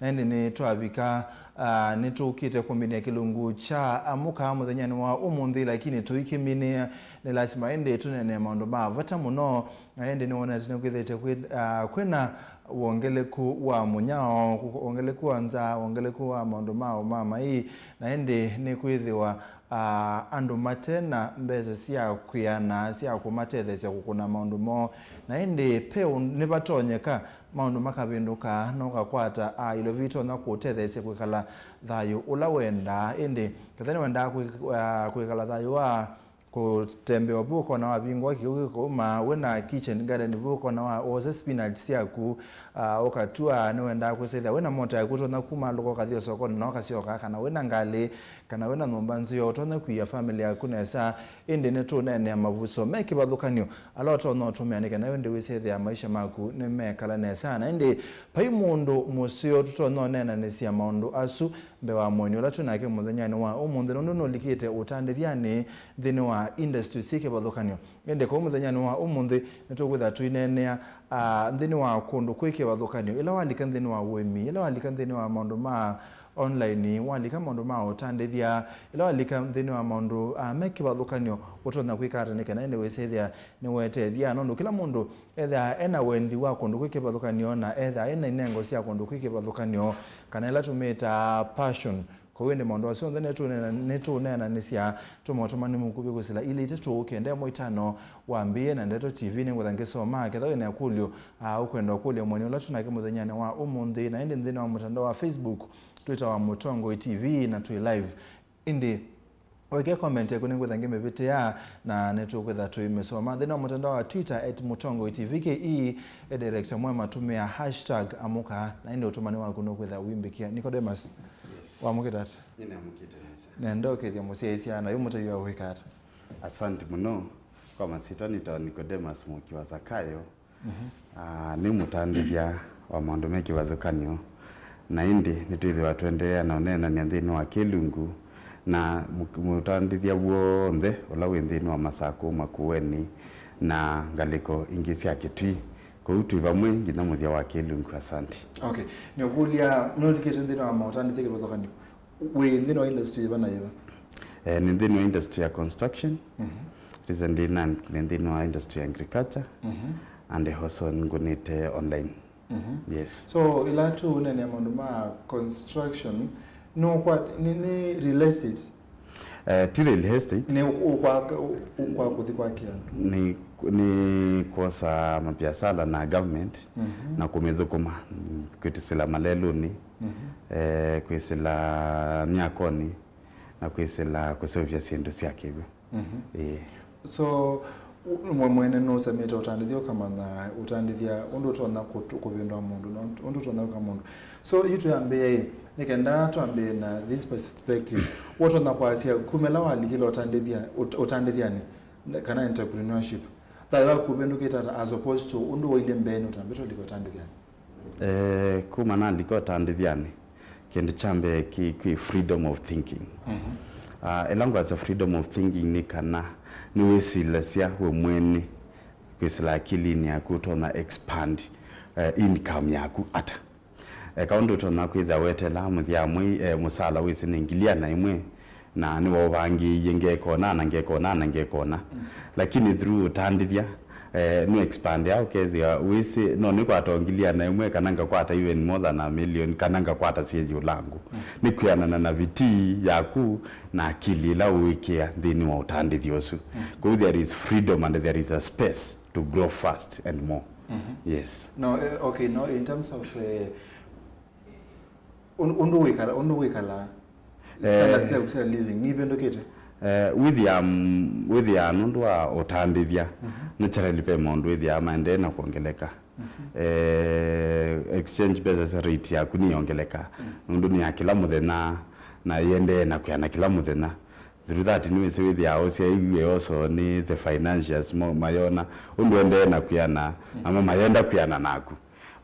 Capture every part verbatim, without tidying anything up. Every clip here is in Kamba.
Na ĩndĩ nĩtwavika, ah, nĩtũkĩte kũminĩa kĩlungu kya Amũka mũthenyanĩ wa ũmũnthĩ, lakini tũikĩminĩa, nĩ lasima ĩndĩ tũneenee maũndũ ma vata mũno. Na ĩndĩ nĩwonete nĩkwĩthĩte kwĩ-, ah, kwĩna wongeleku wa mũnyao, wongeleku wa nzaa, wongeleku wa maũndũ ma ũmamai, na ĩndĩ nĩkwĩthĩwa, ah, andũ mate na mbesa sya kwĩana sya kũmatetheesya kũkũna maũndũ moo. Na ĩndĩ pe ũndũ nĩvatonyeka maũndũ makavĩndũka na ũkakwata, ah, ilovi itonya kũũtetheesya kwĩkala thayũ ũla wendaa. Ĩndĩ kethĩwa nĩwendaa kwĩ-, ah, kwĩkala thayũ wa kũtembea ũvu ũkona wavingũa kĩu kĩkauma, wĩna kitchen garden vu ũkona wa wose spinach syaku, ah, ũkatua, nĩwendaa kwĩsĩthĩa wĩna mota yaku ũtonya kuma lũka ũkathi sokonĩ na ũkasyoka, kana wĩna ngalĩ, kana wĩna nyũmba nzeo ũtonya kwia family yaku nesa. Ĩndĩ nĩtũneenea mavuso me kĩvathũkany'o ala ũtonya ũtũmĩa nĩ kana ĩndĩ wĩsĩthĩa maisha maku nĩmekala nesa. Na ĩndĩ vai mũndũ mũseo tũtonya ũneenanĩsya maũndũ asu mbee wa mũeni ũla twĩ nake mũthenyanĩ wa ũmũnthĩ, nũndũ nũlikĩte ũtandĩthyanĩ nthĩnĩ wa industry syĩ kĩvathũkany'o. Ĩndĩ kũu mũthenyanĩ wa ũmũnthĩ, nĩtũkwĩtha tũineenea, ah, nthĩnĩ wa kũndũ kwĩ kĩvathũkany'o, ĩla walika nthĩnĩ wa ũĩmi, ĩla walika nthĩnĩ wa maũndũ ma online, walika maũndũ ma ũtandĩthya, ĩla walika nthĩnĩ wa maũndũ, ah, me kĩvathũkany'o, ũtonya kwĩka ata nĩ kana ĩndĩ wĩsĩthĩa nĩweetethya? Nũndũ kĩla mũndũ ethĩawa ena wendi wa kũndũ kwĩ kĩvathũkany'o, na ethĩawa ena inengo sya kũndũ kwĩ kĩvathũkany'o, kana ĩla tũmĩtaa passion. Kwoou ĩndĩ maũndũ asu onthe nĩtũneena-, nĩtũũneenanĩsya, tũma ũtũmani mũkuvĩ kwĩsĩla ilĩ itatũ kenda ĩmwe itano wambĩĩe na Ndeto T V. Nĩngwĩtha ngĩsoma, kethĩwa wĩna ĩkũlyo, aa, ũkwenda ũkũlya mũeni ũla twĩ nake mũthenyanĩ wa ũmũnthĩ, na ĩndĩ nthĩnĩ wa mũtandao wa Facebook twĩtawa Mũtongoi T V na twĩ live. Ĩndĩ wĩkĩa comment yaku nĩngwĩtha ngĩmĩvĩtĩa, na nĩtũkwĩtha tũimĩsoma. Nthĩnĩ wa mũtandao wa Twitter at Mũtongoi T V K E, e director mwema tũmĩa hashtag amũka, na ĩndĩ ũtũmani waku nũkwĩtha ũimbĩkĩa. Nicodemus, yes, wamũkĩte ata? Nĩnamũkĩte nesa. Nenda ũkethya mũsyaĩĩsya na yu mũtaiwa wĩka ata? Asante mũno. Kwa masitwa nĩtawa Nicodemus Mũki wa Zakayo. Mhm. Ah, nĩ mũtandĩthya wa maũndũ me kĩvathũkany'o, na ĩndĩ nĩtwĩthĩwa tũendeea na ũneenany'a nthĩnĩ wa kĩlungu na mũ-, mũtandĩthya w'onthe ũla wĩ nthĩnĩ wa Masakũ, Makueni na ngalĩko ingĩ sya Kĩtui. Kwoou twĩ vamwe nginya mũthya wa kĩlungu. Asante. Okay. Nĩũkũlya, nũlikĩte nthĩnĩ wa maũtandĩthya kĩvathũkany'o? Wĩ nthĩnĩ wa industry yĩva na yĩva? Eh, nĩ nthĩnĩ wa industry ya construction. Mhm. Recently na nĩ nthĩnĩ wa industry ya agriculture. Mhm. And also nĩngũnĩte online. Mhm. Yes. So, ĩla tũũneenea maũndũ ma construction, nũkwa-, nĩ, nĩ real estate? Eh, ti real estate. Nĩ ũ-, ũkwa-, ũ-, ũkwa kũthi kwakĩa andũ? Nĩ, nĩ kwosa mabiasala na government, mhm, na kũmĩthũkũma, mm, kwĩtĩsĩla malelũnĩ, mhm, eh, kwĩsĩla myakonĩ, na kwĩsĩla kũseũvya syĩndũ sya kĩw'ũ. Mhm. Ĩĩ. So, u-, we mwene nũsemete ũtandĩthya ũkamanya ũtandĩthya ũndũ ũtonya kũtu-, kũvĩndũa mũndũ, na ũndũ ũtonya kwĩka mũndũ. So, yu twĩambĩe ĩ, nĩ kenda twambĩe na this perspective. Ũtonya kwasya, kuma ĩla walikile ũtandĩthya, ũt-, ũtandĩthyanĩ, kana entrepreneurship, thayũ waku ũvĩndũkĩte ata as opposed to ũndũ wailye mbeenĩ ũtambĩte ũlika ũtandĩthyanĩ? Eh, kuma nalika ũtandĩthyanĩ, kĩndũ kya mbee kĩ, kwĩ freedom of thinking. Mhm. Ah, ĩla ngwasya freedom of thinking nĩ kana nĩwĩsilasya we mwene kwĩsĩla akilinĩ yaku ũtonya expand, eh, income yaku ata. Eka ũndũ ũtonya kwĩthĩa wetelaa mũthya mwei, eh, mũsala wĩsĩ nĩ ngili ĩana ĩmwe, na nĩwaũvangĩĩie ngekona na ngekona na ngekona. Mm. Lakini through ũtandĩthya, eh, nũ expand ya ũkethĩa wĩsĩ, no nĩkwata o ngili ĩana ĩmwe kana ngakwata even more than a million, kana ngakwata syĩ yĩũlangu. Mm. Nĩ kwĩanana na vitii yaku na akili ĩla ũĩkĩa nthĩnĩ wa ũtandĩthya ũsu. Mm. Kwoou there is freedom and there is a space to grow fast and more. Mhm. Yes. No, eh, okay, no, in terms of, eh, un-, ũndũ wĩkala, ũndũ wĩkala, eh, standards syaku sya living nivĩndũkĩte? Eh, wĩthĩa, mm, wĩthĩa nũndũ wa ũtandĩthya, mhm, naturally ve maũndũ wĩthĩa maendee na kwongeleka. Mhm. Eh, exchange mbesa sya rate yaku nĩyongeleka, mm, nũndũ nĩ ya kĩla mũthenya, na yendee na kwĩana kĩla mũthenya. Through that, nĩwĩsĩ wĩthĩaa ũsyaĩw'e also nĩ the financials mo-, mayona ũndũ endee na kwĩana, mm, namo mayenda kwĩana naku.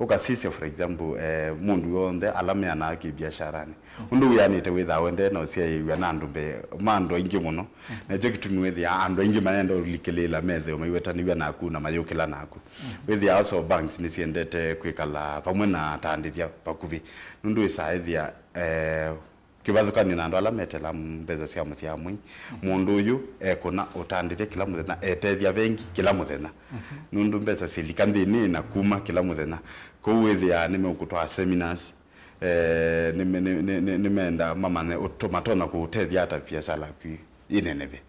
Ũkasisya, for example, eh, mũndũ w'onthe ala meanaa kĩbiasharanĩ. Ũndũ wĩanĩte wĩthaa ũendee na ũsyaĩĩw'a na andũ mbee ma andũ aingĩ mũno. Na nĩkyo kĩtumi wĩthĩaa andũ aingĩ mayenda ũlikĩlĩĩla methĩwe maiwetanĩw'a naku na mayũkĩla naku. Wĩthĩaa also banks nĩsyendete kwĩkala vamwe na atandĩthya vakuvĩ. Nũndũ wĩsaa ĩthĩa, eh, kĩvathũkany'o na andũ ala metela mbesa sya mũthya mwei, mũndũ ũyũ ekũna ũtandĩthya kĩla mũthenya, etethya vengi kĩla mũthenya. Nũndũ mbesa syĩlika nthĩnĩ na kuma kĩla mũthenya. Kwoou wĩthĩaa nĩmeũkũtwaa seminars, eh, nĩme-, nĩ-, nĩ-, nĩ-, nĩmenda mamanye ũto-, matonya kũũtethya ata viasala yaku ĩneneve.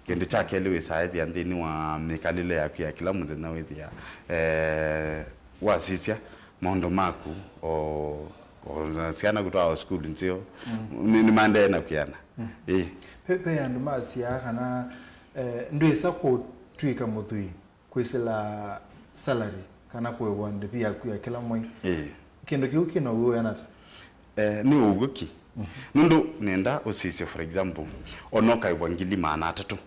Kĩndũ kya kelĩ, wĩsaa ĩthĩa nthĩnĩ wa mĩkalĩle yaku ya kĩla mũthenya wĩthĩa, eh, wasisya maũndũ maku, o, o na syana kũtwaa o sukulu nzeo, nĩ, nĩmaendee na kwĩana. Ĩĩ. Ve, ve andũ masyaa kana, eh, ndwĩsa kũtw'ĩka mũthwii kwĩsĩla salary kana kũĩvwa ndĩvi yaku ya kĩla mwei. Ĩĩ. Kĩndũ kĩu kĩna ũw'o wĩana ata? Eh, nĩ ũw'o ki. Nũndũ nenda ũsisye, for example, ona ũkaĩvwa ngili maana atatũ.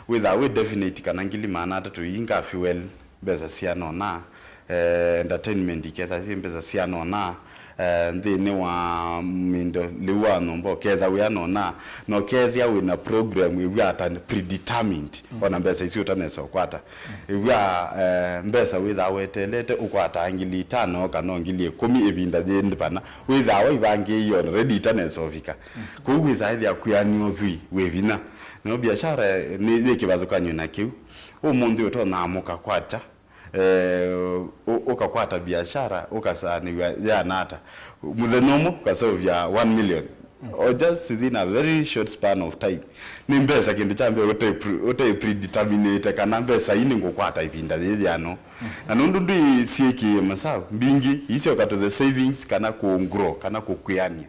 Wĩthaa wĩ definite kana ngili maana atatũ ii nga fuel mbesa siana ũna, eh, entertainment iketha syĩ mbesa siana ũna, eh, nthĩnĩ wa mĩndo lĩu wa nyũmba ũketha wĩana ũna, na ũkethĩa wĩna program ĩw'a ata predetermined, ona mbesa isu ũtanesa ũkwata. Ĩw'a, eh, mbesa wĩthaa weteelete ũkwataa ngili itano kana ngili ĩkũmi ĩvinda yĩndĩ vana, wĩthaa waivangĩĩie already itanesa ũvika. Kwoou wĩsaa ĩthĩa kwĩanĩa ũthwii wĩ vinya. Nayo biashara nĩ yĩ kĩvathũkany'o na kĩu. Ũmũnthĩ ũtonya amũka kwakya, eh, ũ-, ũkakwata biashara, ũkasaanĩw'a yana ata. Mũthenya ũmwe ũkaseũvya one million. Or just within a very short span of time. Nĩ mbesa kĩndũ kya mbee ũte pre-, ũte predeterminate kana mbesa ii nĩngũkwata ĩvinda yĩĩ yano. Na nũndũ ndwĩsyĩkĩĩe masavu, mbingĩ isyoka to the savings kana kũ grow, kana kũkwĩanĩa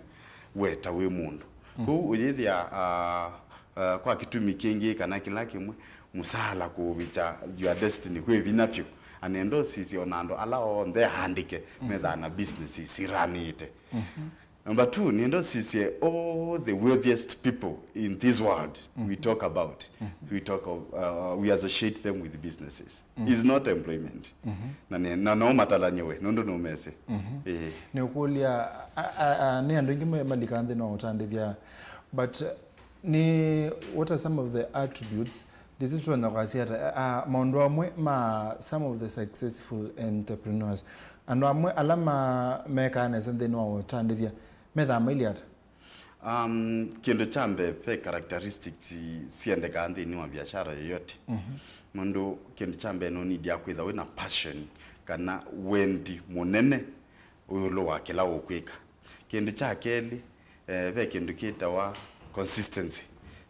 we ta wĩ mũndũ. Kwoou ũyĩthĩa, ah, ah, kwa kĩtumi kĩngĩ kana kĩla kĩmwe, mũsaala kũũvikya your destiny kwĩ vinya vyũ. Na nenda ũsisye ona andũ ala onthe aandĩke methaa na business siranĩte. Number two, nenda ũsisye all the wealthiest people in this world we talk about, we talk of, uh, we associate them with businesses. Is not employment. Na nĩ, na no matalany'e we, nũndũ nũmesĩ. Ĩĩ. Nĩũkũlya, a, a, a, nĩ andũ aingĩ me-, malikaa nthĩnĩ wa ũtandĩthya, but, uh, nĩ, what are some of the attributes, ndĩsĩ tũtonya kwasya ata, a, a, maũndũ amwe ma some of the successful entrepreneurs, andũ amwe ala ma-, mekaa nesa nthĩnĩ wa ũtandĩthya, methaa mailye ata? Um, kĩndũ kya mbee, ve characteristics siendekaa nthĩnĩ wa biashara yoyote. Mũndũ, kĩndũ kya mbee, no need ya kwĩtha wĩna passion kana wendi mũnene ĩũlũ wa kĩla ũkwĩka. Kĩndũ kya kelĩ, eh, ve kĩndũ kĩtawa consistency.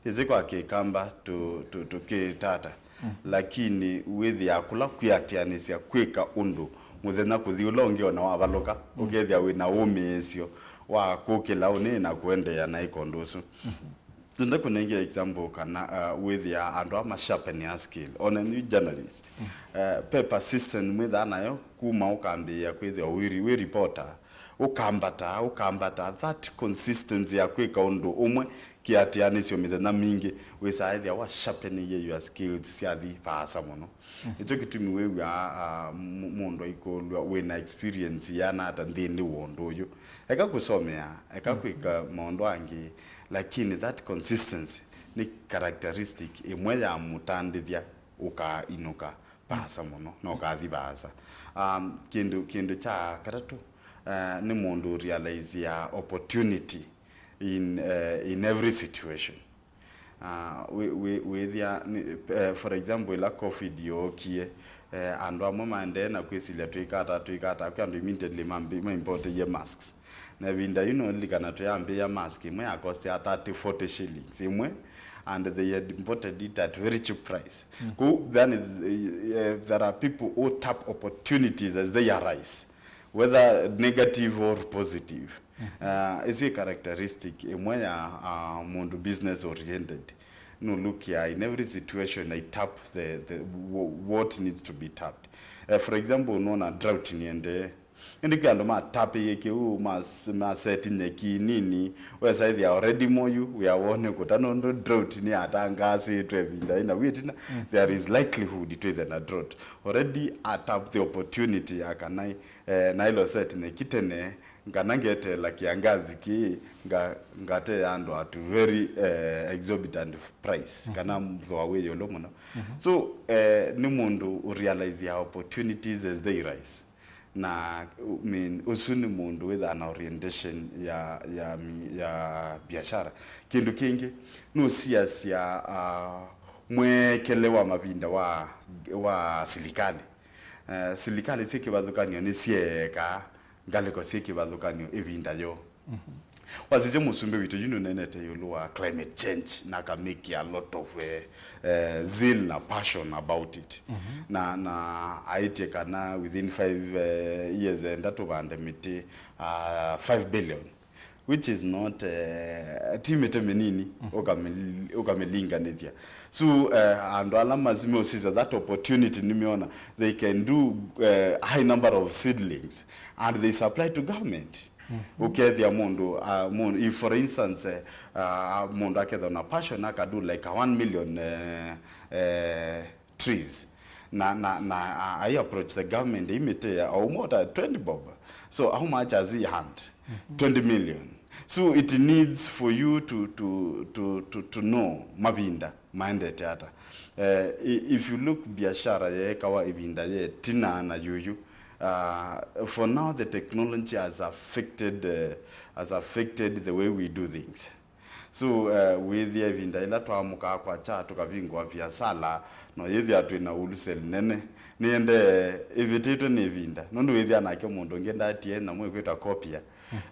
Ndĩsĩ kwa Kĩkamba tũ-, tũ-, tũkĩtata. Lakini wĩthĩaa kũla kwĩatĩanĩsya kwĩka ũndũ mũthenya kũthi ũla ũngĩ ona wavalũka, ũkethĩa wĩna ũmĩĩsyo wa kũkĩla ũnĩ na kũendeea na ĩka ũndũ ũsu. Nenda kũnengea example kana, uh, wĩthĩaa andũ aa masharpen a skill. Ona nĩ journalist. Uh, pe persistent mwĩthaa nayo kuma ũkambĩĩa kwĩthĩwa wĩ, wĩ reporter. Ũkambata, ũkambata, that consistency ya kwĩka ũndũ ũmwe kĩatĩanĩsyo mĩthenya mingĩ, wĩsaa ĩthĩa wa sharpenĩie your skills syathi vaasa mũno. Nĩkyo kĩtumi wĩw'aa, ah, mũ-, mũndũ aikũlw'a, "Wĩna experience yĩana ata nthĩnĩ wa ũndũ ũyũ?" Eka kũsomea, eka kwĩka maũndũ angĩ, lakini that consistency nĩ characteristic ĩmwe ya mũtandĩthya ũkainũka vaasa mũno na ũkathi vaasa. Um, kĩndũ, kĩndũ kya katatũ, uh, nĩ mũndũ ũrealize ya opportunity in, uh, in every situation. Uh, wĩ-, wĩ-, wĩthĩa, nĩ, uh, for example, ĩla covid yookie, uh, andũ amwe maendee na kwĩsilya twĩka ata, twĩka ata, kwĩ andũ immediately mambi-, maimboteie masks. Na ĩvinda yu nũlilikana twĩambĩĩa mask ĩmwe ya cost ya thirty, forty shillings ĩmwe, and they had imported it at very cheap price. Kũu, then, eh, there are people who tap opportunities as they arise, whether negative or positive. Uh, ĩsu ĩ characteristic ĩmwe ya, uh, mũndũ business oriented. Nũlukĩa in every situation I tap the, the, wh-, what needs to be tapped. Uh, for example, nona drought nĩendee. Ĩndĩ kwĩ andũ matapĩie kĩu, mas-, maseti nyeki nini, wesa ĩthĩa already moyu wĩa wone kũta nũndũ drought nĩyatangaasĩtwe ĩvinda ĩna wĩtina, there is likelihood twĩthe na drought. Already atap the opportunity ya kana, eh, naĩlo set nyeki tene, kana ngeteela kĩangazi kĩĩ, nga-, ngatea andũ at very, eh, exorbitant price, kana thooa wĩ ĩũlũ mũno. So, eh, nĩ mũndũ ũrealize ya opportunities as they rise. Na, I mean, ũsu nĩ mũndũ wĩthaa na orientation ya, ya, mi-, ya biashara. Kĩndũ kĩngĩ, nũsiasya, ah, mwekele wa mavinda wa, wa silikalĩ. Eh, silikalĩ syĩ kĩvathũkany'o nĩsyeekaa ngalĩko syĩ kĩvathũkany'o ĩvinda yoo. Wasisya mũsumbĩ witũ yu nũnenete ĩũlũ wa climate change na aka make a lot of, eh, eh, zeal na passion about it. Na, na aĩtye kana within five, eh, years enda tũvande mĩtĩ, ah, five billion, which is not, eh, ti mĩtĩ mĩnini ũkamĩ-, ũkamĩlinganĩthya. So, eh, andũ ala mas-, meũsisya that opportunity nĩmeona they can do, eh, high number of seedlings and they supply to government. Ũkethĩa mũndũ, ah, mũndũ, if for instance, eh, ah, mũndũ akethwa na passion akadu like a one million, eh, eh, trees. Na, na, na, ah, I approach the government, imĩtĩ ya, o ũmwe ũta twenty bob. So how much has he earned? Twenty million. So it needs for you to, to, to, to, to know mavinda maendete ata. Eh, i-, if you look biashara yeekawa ĩvinda ye tina na yuyu, uh, for now the technology has affected, uh, has affected the way we do things. So, uh, wĩthĩa ĩvinda ĩla twaamũkaa kwakya tũkavingũa viasala, no yĩthĩa twĩ na wholesale nene, nĩende ĩvĩtĩtwe nĩ ĩvinda, nũndũ wĩthĩa nake mũndũ ũngĩ ndatie nyamũ ĩkwĩtwa copia.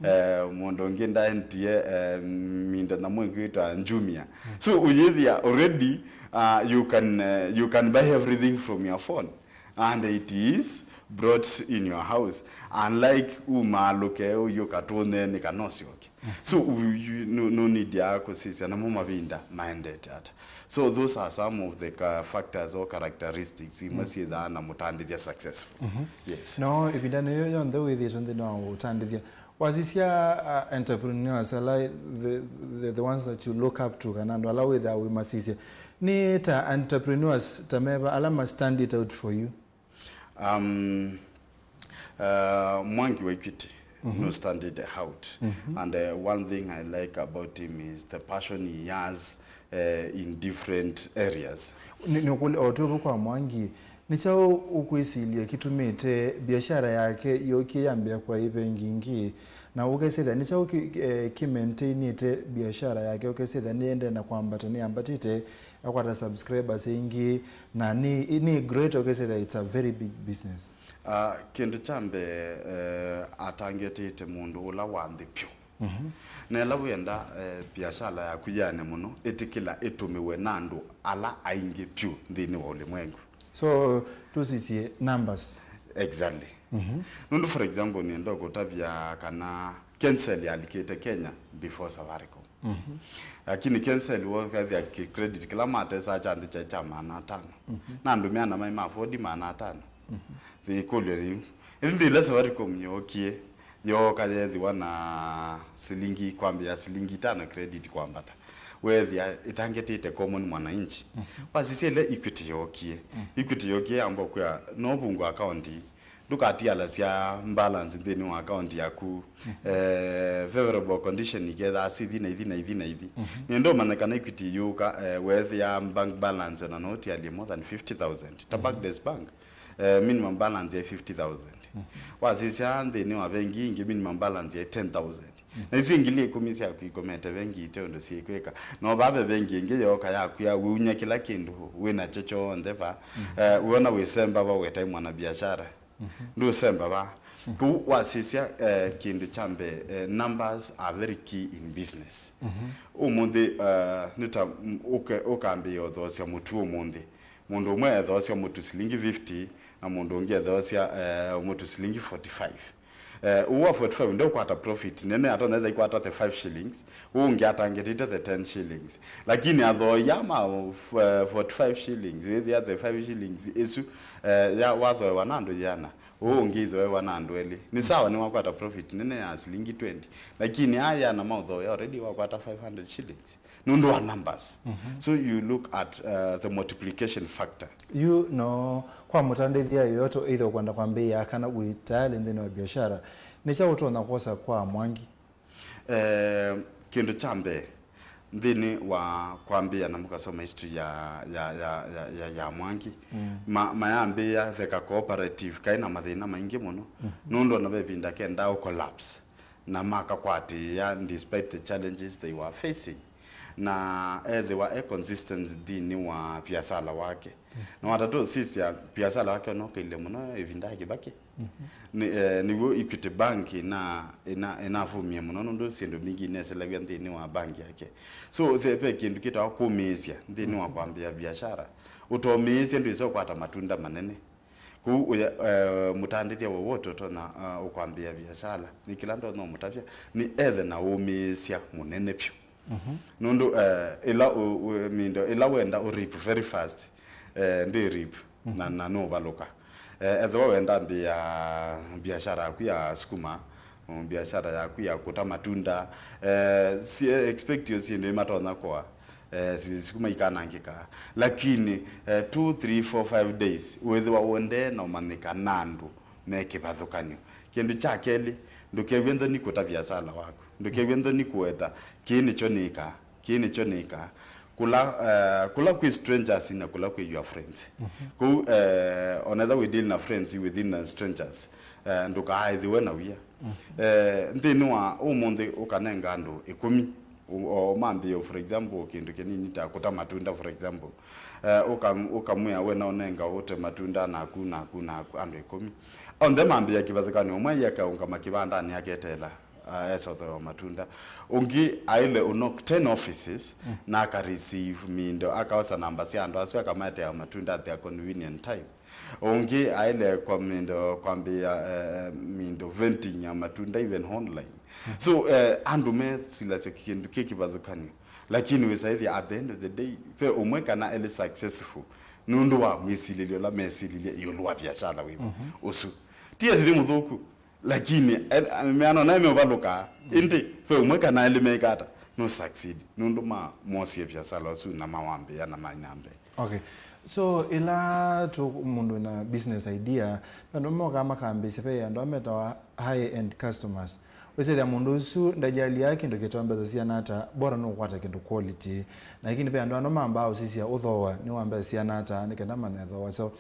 Eh, mũndũ ũngĩ ndaendie, eh, mindo nyamũ ĩngĩ ĩtwa Jumia. So ũyĩthĩa already, uh, you can, uh, you can buy everything from your phone and it is brought in your house, unlike umaalũke ũyũka tũnene kana ũsyoke. So you, you, no, no need ya kũsisya namo mavinda maendete ata. So those are some of the ca-, factors or characteristics imwe syĩthaa na mũtandĩthya successful. Yes. No ĩvinda nĩyo yonthe wĩthĩĩtwe nthĩnĩ wa ũtandĩthya. Wasisya, uh, entrepreneurs ala, the, the, the ones that you look up to, kana andũ ala wĩthaa wĩmasisye, nĩ ta entrepreneurs ta meva ala ma stand it out for you? Um, uh, Mwangi wa Equity no stand it out. And, uh, one thing I like about him is the passion he has, uh, in different areas. Nĩ, nĩ ũkũlya, o twĩ kwa Mwangi, nĩ kyaũ ũkwĩsilya kĩtumĩte biashara yake yokie yambĩa kwa ĩvengi ingĩ, na ũkesĩthya nĩ kyaũ kĩ-, eh, kĩmaintainĩte biashara yake, ũkesĩthya nĩendee na kwambata, nĩyambatĩte, akwata subscribers aingĩ, na nĩ, nĩ great, ũkesĩthya it's a very big business? Ah, kĩndũ kya mbee, eh, atangĩtĩte mũndũ ũla wa nthĩ vyũ. Na ĩla wĩenda, eh, biasala yaku yĩane mũno, ĩtĩkĩla ĩtũmĩwe na andũ ala aingĩ vyũ nthĩnĩ wa ũlĩmwengu. So, tũsisye numbers. Exactly. Nũndũ, for example, nĩenda kũtavya kana Kencell yalikĩte Kenya before Safaricom. Lakini Kencell wokethĩa kĩ credit kĩla matesaa kya nthĩ kyaĩ kya maana atano. Na andũ meana maĩ ma afford maana atano. Ĩkũlyo yĩu. Ĩndĩ ĩla Safaricom yookie, yooka yeethĩwa na silingi, kwambĩĩa silingi itano credit kwambata. Weethĩa ĩtangetĩte common mwananchi. Wasisya ĩla Equity yookie. Equity yookie yamba kwĩa, no vungwa account, ndũkatialasya balance nthĩnĩ wa account yaku. Eh, favorable condition ikethaa sithi na ithi na ithi na ithi. Nĩenda ũmanya kana Equity yũka, eh, weethĩa bank balance ona no ũtialye more than fifty thousand. Ta Barclays Bank, eh, minimum balance ya fifty thousand. Wasisya nthĩnĩ wa vengi ingĩ, minimum balance ya ten thousand. Na isu ingili ikũmi syaku ikomete vengi ite ũndũ syĩkwĩka. No vave vengi ĩngĩ yooka yaku ya wĩunya kĩla kĩndũ wĩ nakyo kyonthe va. Eh, wĩona wĩsemba va wetaĩ mwana biashara. Ndũsemba va. Kũu wasisya, eh, kĩndũ kya mbee, eh, numbers are very key in business. Ũmũnthĩ, eh, nĩ ta, mm, ũke-, ũkambĩĩa ũthoosya mũtu ũmũnthĩ. Mũndũ ũmwe ethoosya mũtu silingi fifty, na mũndũ ũngĩ ethoosya, eh, mũtu silingi forty-five. Eh, ũũ wa forty-five ndeũkwata profit nene, atonya ĩtha ikwata the five shillings, ũũ ũngĩ atangĩtĩte the ten shillings. Lakini athoia ma, eh, forty-five shillings, wĩthĩa the five shillings ĩsu, eh, ya, wathoewa na andũ yĩana, ũũ ũngĩ ithoewa na andũ elĩ. Nĩ sawa, nĩwakwata profit nene ya silingi twenty, lakini aya na maũthoea already wakwata five hundred shillings nũndũ wa numbers. So you look at uh, the multiplication factor. Yu no kwa mũtandĩthya yoyote either ũkwenda kwambĩĩa kana wĩ tayarĩ nthĩnĩ wa biashara, nĩ kyaũ ũtonya kwosa kwa Mwangi? Eh, kĩndũ kya mbee, nthĩnĩ wa kwambĩĩa na mũkasoma history ya, ya, ya, ya, ya, ya Mwangi, ma, mayambĩĩa Theka Cooperative kaĩ na mathĩna maingĩ mũno, nũndũ ona ve ĩvinda kendaa ũ collapse, na makakwatĩĩa despite the challenges they were facing, na ethĩwa e consistent nthĩnĩ wa viasala wake. Na watatũ ũsisya viasala wake ũnokeile mũno ĩvinda ya Kĩvakĩ. Nĩ, eh, nĩw'o Equity Bank ĩna, ĩna, ĩnavumie mũno nũndũ syĩndũ mbingĩ ineselavya nthĩnĩ wa bank yake. So the, ve kĩndũ kĩtawa kũmĩĩsya nthĩnĩ wa kwambĩĩa biashara. Ũtomĩĩsya ndwĩsa ũkwata matunda manene. Kũu ũya, eh, mũtandĩthya wowote ũtonya, ah, ũkwambĩĩa biasala, nĩ kĩla ndonya ũmũtavya nĩ ethe na ũmĩĩsya mũnene vyũ. Nũndũ, eh, ĩla ũ, ũ, mindo, ĩla wenda ũ reap very fast, eh, ndwĩ reap na, na nũvalũka. Eh, ethĩwa wenda mbĩa biashara yaku ya sukuma, mm, biashara yaku ya kũta matunda, eh, si expect yo syĩndũ imatonya kwa, eh, si, sukuma ikanangĩka. Lakini, eh, two, three, four, five days, wĩthĩwa wonde na ũmanyĩka na andũ me kĩvathũkany'o. Kĩndũ kya kelĩ, ndũkew'e nthoni kũta viasala waku. Ndũkew'e nthoni kũweta, "Kĩĩ nĩkyo nĩkaa, kĩĩ nĩkyo nĩkaa." Kũla, eh, kũla kwĩ strangers na kũla kwĩ your friends. Kũu, eh, onetha we deal na friends within na strangers, eh, ndũkaaĩthĩwe na wia. Eh, nthĩnĩ wa ũmũnthĩ ũkanenga andũ ĩkũmi, o, o mambĩĩo, for example, kĩndũ kĩnini ta kũta matunda, for example. Eh, ũka, ũkamwĩa, "We no nenga ũte matunda naku, naku, naku," andũ ĩkũmi. Onthe mambĩĩa kĩvathũkany'o, ũmwe aĩ akaũngama kĩvandanĩ aketeela, ah, esothoewa matunda. Ũngĩ aĩle ũnok ten offices, na aka receive mindo, akaosa namba sya andũ asu, akamaetea matunda at their convenient time. Ũngĩ aĩle kwa mindo, kwambĩĩa, eh, mindo venting ya matunda even online. So, eh, andũ mesilasya kĩndũ kĩ kĩvathũkany'o, lakini wĩsaĩthya at the end of the day, ve ũmwe kana elĩ successful nũndũ wa mwĩsilĩlyo ũla mesililye ĩũlũ wa viasala wĩvo ũsu. Ti ati nĩ mũthũku, lakini, eh, meana naĩ meũvalũkaa. Ĩndĩ ve ũmwe kana elĩ meĩka ata, no succeed nũndũ ma, moosie viasala ũsu na mawambĩĩa na maĩ na mbee. Okay. So, ĩla tũ, mũndũ wĩna business idea, andũ mokaa makambĩĩsya, ve andũ ametawa high end customers. Wĩsĩthya mũndũ ũsu ndajaliaa kĩndũ kĩtawa mbesa siana ata, bora nũkwata kĩndũ quality. Lakini ve andũ ano mambaa ũsisya ũthooa nĩ wa mbesa siana ata, nĩ kenda manye thooa. So,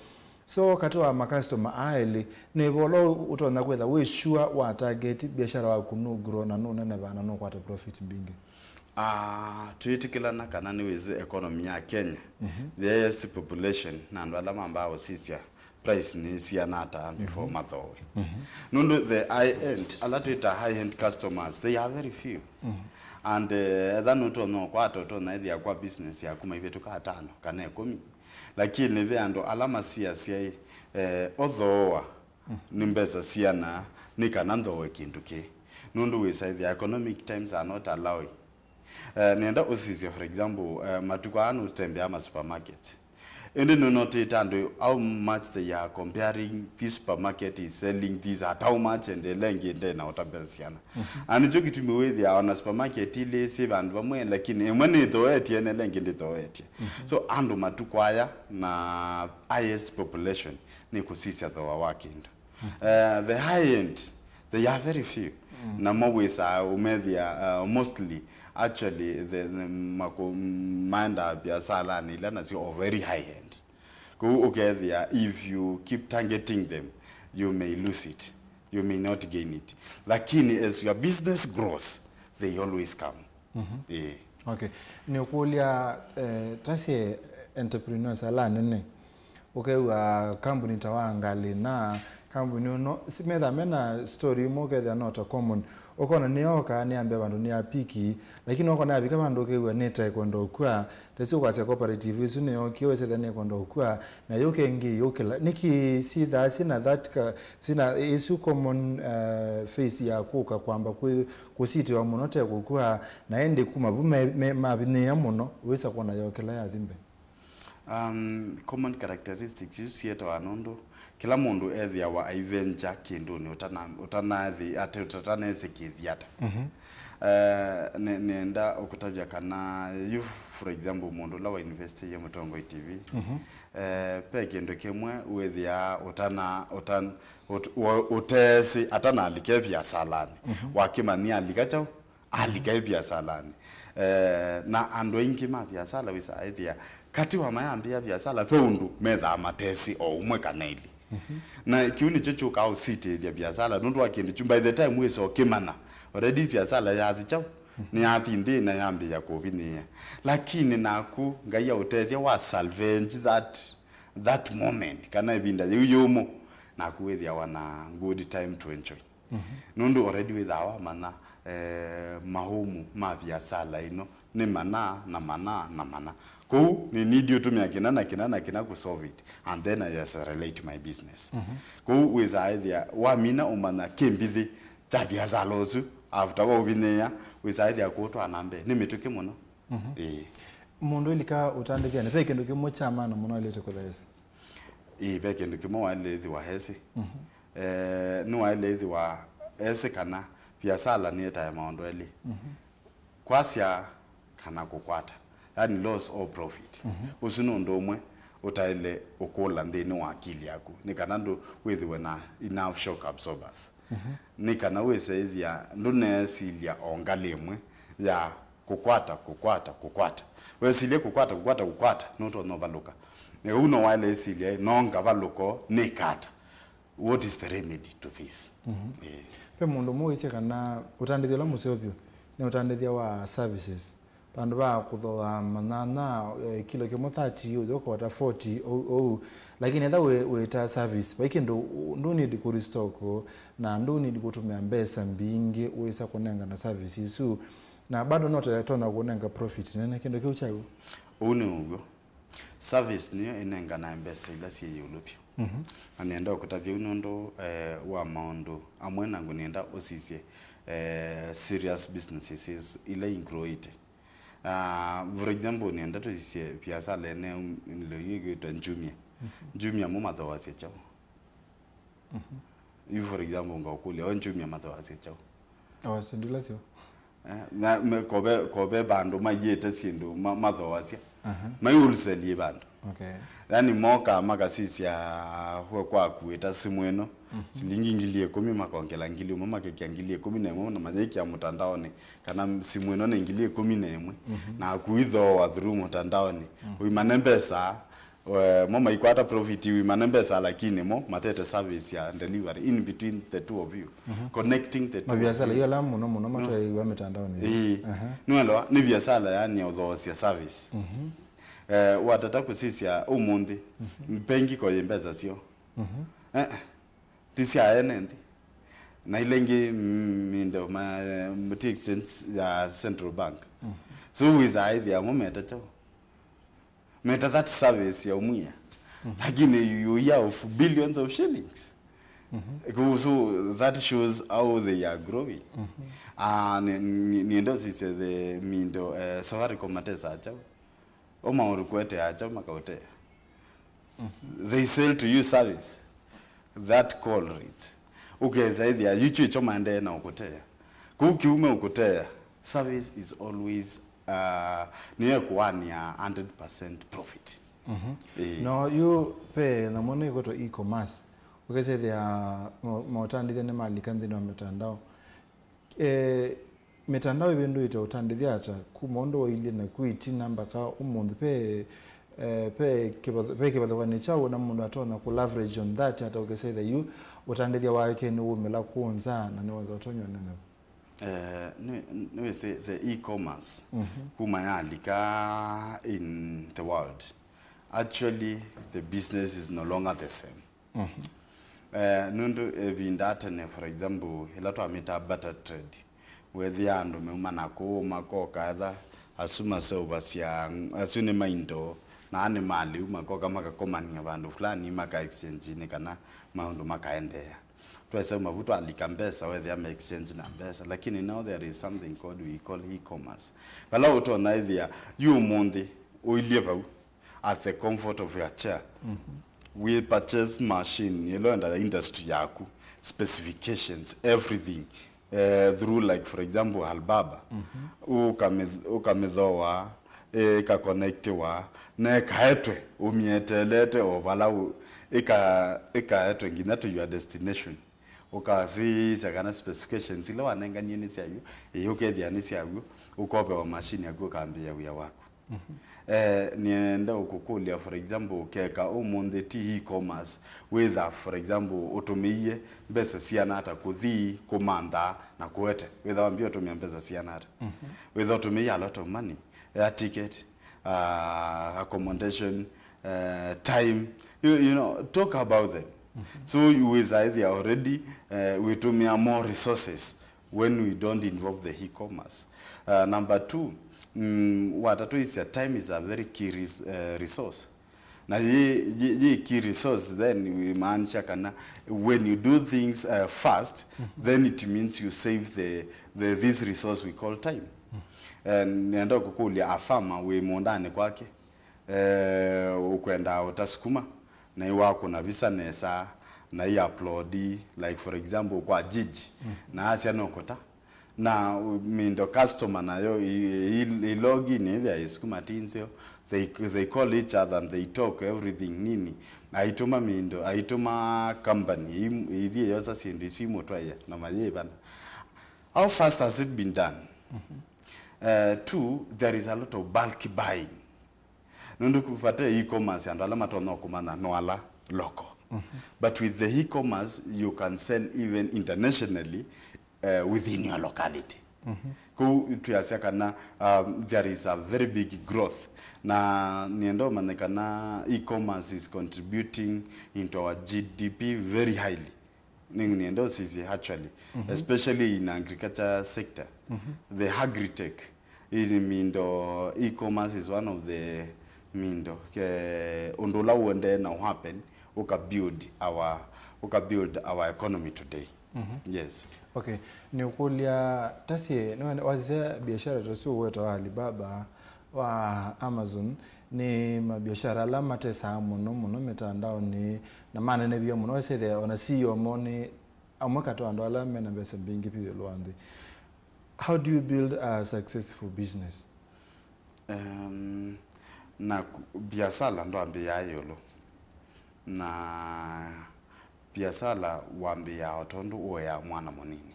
so katĩ wa makastoma aa elĩ, nĩ ĩvola ũtonya kwĩtha wĩ sure wa target biashara waku nũ grow na nũneneva na nũkwata profit mbingĩ? Ah, twĩtĩkĩlana kana nĩwĩsĩ economy ya Kenya, the highest population, na andũ ala mambaa ũsisya price nĩ siana ata before mathooe. Nũndũ the high end, ala twĩta high end customers, they are very few. And, eh, etha nũtonya ũkwata, ũtonya ĩthĩa kwa business yaku maivĩtũka atano kana ĩkũmi. Lakini ve andũ ala masiasya ĩ, eh, ũthooa nĩ mbesa siana, nĩ kana nthooe kĩndũ kĩĩ. Nũndũ wĩsaĩthya economic times are not allowing. Eh, nenda ũsisye, for example, eh, matukũ aa nũtembeaa ma supermarket. Ĩndĩ nũnotĩte andũ how much they are comparing, this supermarket is selling this at how much, and ĩla ĩngĩ ndena ũta mbesa siana. Na nĩkyo kĩtumi wĩthĩaa ona supermarket ilĩ syĩ vandũ vamwe, lakini ĩmwe nĩthooetye na ĩla ĩngĩ ndĩthooetye. So andũ matukũ aya na highest population nĩ kũsisya thooa wa kĩndũ. Uh, the high end, they are very few. Namo wĩsaa ũmethĩa, uh, mostly, actually, the, the mako-, maendaa biasalanĩ ila nasyo are very high end. Kũu ũkethĩa, if you keep targeting them, you may lose it, you may not gain it. Lakini as your business grows, they always come. Ĩĩ. Okay. Nĩũkũlya, eh, ta syĩ entrepreneurs ala anene, ũkew'a kambuni ta wa ngalĩ na kambuni ũno, si-, metha mena story ĩmwe ũkethĩa no ta common. Ũkona nĩyooka nĩyambĩa vandũ nĩ ya piki, lakini ũkona yavika vandũ ũkew'a nĩtae kwenda ũkw'a. Tesi ũkwasya cooperative ĩsu nĩyookie wĩsĩthya nĩkwenda ũkw'a, na yũka ĩngĩ yũkĩla. Nĩkĩ syĩthaa syĩna that ka-, syĩna ĩsu common, eh, face ya kũka kwamba kwĩ kũsitĩwa mũno te kũkw'a, na ĩndĩ kuma vu me, me, mavinyĩĩa mũno, wĩsa kwona yokela yathi mbee? Um, common characteristics isu sietawa nũndũ kĩla mũndũ ethĩawa aiventure kĩndũnĩ ũtana-, ũtanathi-, ate-, ũtatanese kĩthi ata. Mhm. Eh, ne-, nenda ũkũtavya kana yu, for example, mũndũ ũla wa investie Mũtongoi T V, mhm, eh, ve kĩndũ kĩmwe wĩthĩaa ũtana-, ũtan-, ũt-, wa-, ũteesĩ atanalike viasalanĩ. Mhm. Wakĩmanyia alika kyaũ? Alika e viasalanĩ. Eh, na andũ aingĩ ma viasala wĩsaa ĩthĩa katĩ wa mayambĩĩa viasala ve ũndũ methaa matesĩ o ũmwe kana ilĩ. Mhm. Na kĩu nĩkyo kyũkaa ũsitĩĩthya viasala nũndũ wa kĩndũ kyu. By the time wĩsa ũkĩmanya, already viasala yathi kyaũ, nĩyathi nthĩ na yambĩĩa kũvinyĩĩa. Lakini naku Ngai aũtethya wa salvage that, that moment, kana ĩvinda yĩu yũmũ, naku wĩthĩawa na good time to enjoy. Mhm. Nũndũ already wĩthaa wamanya, eh, maumu ma viasala ĩno nĩ mana na mana na mana. Kwoou nĩ need ũtũmĩa kĩna na kĩna na kĩna kũ solve it, and then I accelerate my business. Mhm. Kwoou wĩsaa ĩthĩa wamina ũmanya kĩmbithĩ kya viasala ũsu, after waũvinyĩĩa, wĩsaa ĩthĩa kũũtwaa na mbee nĩ mĩtũkĩ mũno. Mhm. Ĩĩ. Mũndũ ilika ũtandĩthyanĩ, ve kĩndũ kĩmwe kya maana mũno aĩlĩte kũthaĩsya? Ĩĩ, ve kĩndũ kĩmwe waĩle ĩthĩwa esĩ. Mhm. Eh, nĩwaĩle ĩthĩwa esĩ kana viasala nĩetae maũndũ elĩ. Mhm. Kwasya kana kũkwata, yani loss or profit. Mhm. Ũsu nĩ ũndũ ũmwe ũtaĩle ũkũla nthĩnĩ wa akili yaku, nĩ kana ndũ wĩthĩwe na enough shock absorbers. Mhm. Nĩ kana wĩse ĩthĩa ndũnesilya o ngalĩ ĩmwe ya kũkwata, kũkwata, kũkwata. Wesilye kũkwata, kũkwata, kũkwata, nũtonya ũvalũka. Na ũu no waĩle ĩsilya, no ngavalũka, nĩkata? What is the remedy to this? Mhm. Eh. Ve mũndũ ũmwe wĩsĩ kana ũtandĩthya ũla mũseo vyũ nĩ ũtandĩthya wa services. Vandũ va kũthooa manyanya, eh, kilo kĩmwe thirty, ũthi ũkota forty, ou, ou. Lakini etha wĩ, wĩta service, vai kĩndũ ndũ need kũ restock, na ndũ need kũtũmĩa mbesa mbingĩ wĩsa kũnengana service isu. Na bado no tũtonya kũnenga profit nene, kĩndũ kĩu kyaku. Ũu nĩ ũw'o. Service nĩyo ĩnenganae mbesa ila syĩ ĩũlũ vyũ. Mhm. Na nĩenda ũkũtavya ũu nũndũ, eh, wa maũndũ amwe na ngũnĩenda ũsisye, eh, serious businesses ila ingroĩte. Ah, for example, nĩenda tũsisye viasala ĩne lĩu ĩkwĩtwa Jumia. Mhm. Jumia mo mathooasya kyaũ? Mhm. Yu, for example, ngaũkũlya, o Jumia mathooasya kyaũ? Awa syĩndũ ila syoo. Eh, na, me, kove, kove vandũ maiĩte syĩndũ ma, mathooasya. Aha. Mai wholesale vandũ. Okay. Yani mokaa makasisya we kwaku wĩta simũ ĩno, mhm, silingi ngili ĩkũmi, makongela ngili ũmwe, makekĩa ngili ĩkũmi na ĩmwe, na mayĩkĩa mũtandaonĩ, kana simũ ĩno nĩ ngili ĩkũmi na ĩmwe, mhm, na kuithooa through mũtandaonĩ. Mhm. Ũimane mbesa, eh, mo maikwata profit, uimane mbesa, lakini mo matete service ya delivery in between the two of you, mhm, connecting the two of you. Maviasala yu ala mũno mũno, no, matwaĩiwa mĩtandaonĩ. Ĩĩ. Aha. Nĩwelewa, nĩ viasala yani ya ũthoosya service. Mhm. Eh, watata kũsisya ũmũnthĩ, mhm, bengi ko yĩ mbesa syo. Mhm. Eh, ti sya ene nthĩ. Na ila ingĩ, mm, mindo ma, eh, ti exchange ya Central Bank. Mhm. So wĩsaa ĩthĩa mo meta kyaũ? Meta that service ya ũmwĩa. Mhm. Lakini you hear of billions of shillings. Mhm. Ku-, so that shows how they are growing. Mhm. Ah, ni, ni, nienda sisye the mindo, eh, Safaricom matesa kyaũ? O maũndũ kũetea kyaũ makaũtea? Mhm. They sell to you service. That call rate. Ũkesa ĩthĩa yu kyo ĩkyo maendee na ũkũtea. Kũu kĩu meũkũtea, service is always, uh, nĩyo ĩkũanĩa hundred percent profit. Mhm. Ĩĩ. No yu ve nyamũ nĩ ĩkwĩtwa e-commerce. Ũkesa ĩthĩa mo-, motandĩthya nĩmalika nthĩnĩ wa mĩtandao. Eh, mĩtandao ĩvĩndũĩte ũtandĩthya ata kuma ũndũ wailye naku ĩtina mbaka ũmũnthĩ? Ve, eh, ve kĩvathu-, ve kĩvathũkanĩo kyaũ na mũndũ atonya kũ leverage on that ata ũkĩsethya yu ũtandĩthya wake nĩwumĩla kũũ nza na nĩwatha ũtonya ũnene? Eh, nĩ, nĩwĩsĩ the e-commerce, mhm, kuma yalika in the world, actually the business is no longer the same. Mhm. Eh, nũndũ ĩvinda tene, for example, ĩla twamĩtaa barter trade, weethĩa andũ meuma na kũũ, makoka etha asu maseũvasya, asu nĩ maindo, na aa nĩ malĩu, makoka makakomania vandũ fulani, maka exchange nĩ kana maũndũ makaendeea. Twesauma vu twalika mbesa, weethĩa me exchange na mbesa, lakini now there is something called, we call e-commerce. Vala ũtonya ĩthĩa yu ũmũnthĩ ũilye vau, at the comfort of your chair. Mm-hmm. We purchase machine, ĩla wenda industry yaku, specifications, everything, uh, through, like, for example, Alibaba. Mm-hmm. Ũkamĩ-, ũkamĩthooa, ĩkaconnectiwa, na ĩkaetwe, ũmĩeteelete o vala ũ-, ĩka-, ĩkaetwe nginya to your destination. Ũkasisya kana specifications ila wanenganie nĩ syaw'o, ĩĩ ũkethĩa nĩ syaw'o, ũkovewa machine yaku ũkambĩĩa wĩa waku. Mhm. Eh, nĩenda ũkũkũlya, for example, keka ũmũnthĩ ti e-commerce, wĩtha, for example, ũtũmĩie mbesa siana ata kũthi kũmantha na kũete? Wĩtha wambia ũtũmĩa mbesa siana ata? Mhm. Wĩtha ũtũmĩie a lot of money, air ticket, uh, accommodation, uh, time, you, you know, talk about them. Mhm. So you will say they are already, uh, we tumia more resources when we don't involve the e-commerce. Uh, number two, mm, watatũisya time is a very key res-, uh, resource. Na yĩ, yĩ, yĩ key resource, then imaanisha kana when you do things, uh, fast, mhm, then it means you save the, the, this resource we call time. Mhm. And nenda kũkũlya a farmer wĩ mũndanĩ kwake, eh, ũkwenda ũta sukuma, na iwakũna visa nesa, na i upload, like, for example, kwa Jiji, mm, na asya nũkũta. Na, uh, mindo customer nayo i, i, i login ĩthĩa ĩsukuma ti nzeo. They, they call each other and they talk everything nini. Aitũma mindo, aitũma company, i, ithiĩ yosa syĩndũ isu imũtwaĩa na mayĩvana. How fast has it been done? Mhm. Uh, two, there is a lot of bulk buying. Nũndũ vate e-commerce, andũ ala matonya kũmanya no ala local. Mhm. But with the e-commerce, you can sell even internationally, uh, within your locality. Mhm. Kũu twĩasya kana, um, there is a very big growth. Na nĩenda ũmanye kana e-commerce is contributing into our G D P very highly. Nĩ, nĩenda ũsisye, actually, mhm, especially in agriculture sector, mhm, the agritech, in mindo, e-commerce is one of the mindo, ke, ũndũ ũla ũendee na happen, ũka build our, ũka build our economy today. Mhm. Yes. Okay, nĩũkũlya, ta syĩ, nĩwene-, wasisya biashara ta syo weta wa Alibaba, wa Amazon, nĩ mabiashara ala matesaa mũno mũno mĩtandaonĩ na manenevya mũno, wesethĩa ona C E O moo nĩ amwe katĩ wa andũ ala mena mbesa mbingĩ vyũ ĩũlũ wa nthĩ. How do you build a successful business? Um, na ku-, biasala ndwambĩĩaa ĩũlũ. Na biasala wambĩĩaa o tondũ ũeaa mwana mũnini.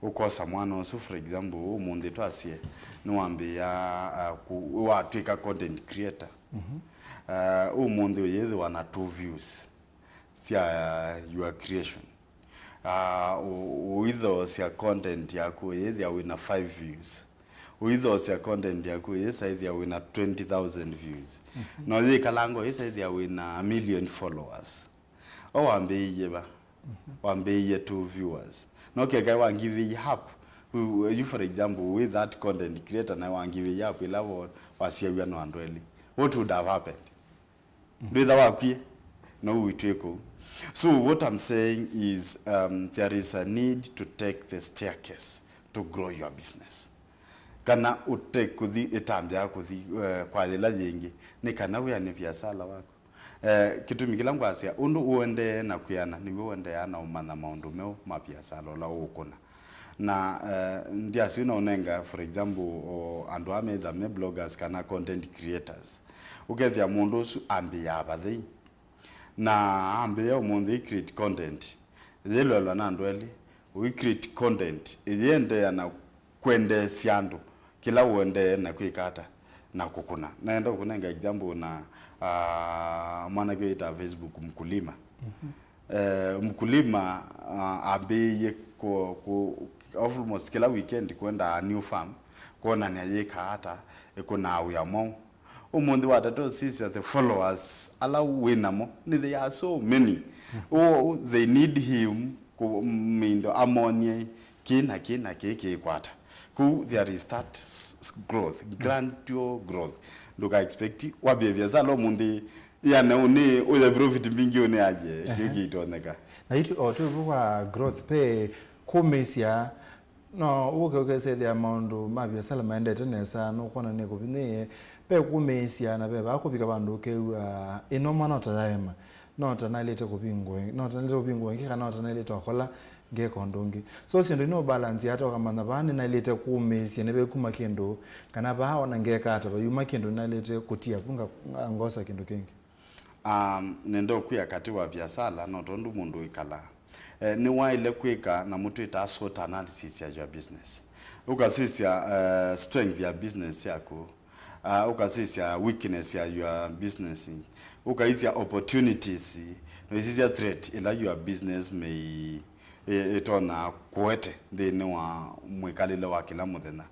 Ũkosa mwana ũsu, for example, ũmũnthĩ twasye, nĩwambĩĩa, uh, kũ-, watw'ĩka content creator. Mhm. Uh, ũmũnthĩ ũyĩthĩwa na two views sya, uh, your creation. Uh, ũ-, ũithoosya content yaku ũyĩthĩa wĩna five views. Ũithoosya content yaku ũyĩsaĩthĩa wĩna twenty thousand views. Mhm. Na ũyĩkalanga ũyĩsaĩthĩa wĩna a million followers. O wambĩĩie va? Mhm. Wambĩĩie two viewers. No keka wa give up, you, you, for example, with that content creator, na wa give up ĩla wa-, wasyaĩw'a no andũ elĩ, what would have happened? Mhm. Ndwĩtha wakwie, no ũitw'ĩe kũu. So what I'm saying is, um, there is a need to take the staircase to grow your business. Kana ũte kũthi ĩtambya kũthi, eh, kwa yĩla yĩngĩ, nĩ kana wĩane viasala waku. Eh, kĩtumi kĩla ngwasya, ũndũ ũendee na kwĩana, nĩw'o ũendeeaa na ũmanya maũndũ meũ ma viasala ũla ũũkũna. Na, eh, ndyasyo na ũnenga, for example, o andũ aa metha me bloggers kana content creators. Ũkethĩa mũndũ ũsu ambĩĩaa vathei. Na ambĩĩa ũmũnthĩ i create content. Yĩlwelwa na andũ elĩ, ũi create content, ĩyĩendeea na kwendeesya andũ kĩla ũendee na kwĩka ata na kũkũna. Naenda kũnenga example na, ah, mwanake wĩtaa Facebook Mkulima. Mhm. Eh, Mkulima, ah, ambĩĩie ku, ku, almost kĩla weekend kwenda a new farm, kwonany'a yĩkaa ata, ĩkũnaa wĩa mwaũ. Ũmũnthĩ watatũ sisya the followers ala wĩ namo, nĩ they are so many. Oh, they need him kũ-, mindo amonie kĩ na kĩ na kĩ kĩkwata. Kũu there is that s-, s-, growth, gradual growth. Ndũka expect wambie biasala ũmũnthĩ, yana ũnĩ, ũya profit mbingĩ ũnĩ aje, kĩu kĩitonyeka. Na itu, o tu kwa growth pe kũmĩsya, no ũke ũkesethĩa maũndũ ma biasala maendete nesa, nũkwona nĩ kũvinyĩĩe, Ve kũmĩĩsya na ve vaa kũvika vandũ ũkew'a, ĩno mwa no ta yaema, no ta naĩlĩte kũvingũa, no ta naĩlĩte kũvingũa ĩngĩ, kana no ta naĩlĩte okola ngeka ũndũ ũngĩ. So syĩndũ ino balance ata ũkamanya vaa nĩnaĩlĩte kũmĩĩsya nĩvekuma kĩndũ, kana vaa ona ngeka ata vayuma kĩndũ nĩnaĩlĩte kũtia vu nga-, nga-, ngosa kĩndũ kĩngĩ. Um, nenda ũkwĩa katĩ wa viasala, no tondũ mũndũ wĩkalaa, eh, nĩwaĩle kwĩka na mũtwĩtaa SWOT analysis ya your business. Ũkasisya, eh, strength ya business yaku, uh, ũkasisya weakness ya your business, ũkaisya opportunities, na ũisisya threat ĩla your business may, ĩ-, ĩtonya kũete nthĩnĩ wa mwĩkalĩle wa kĩla mũthenya.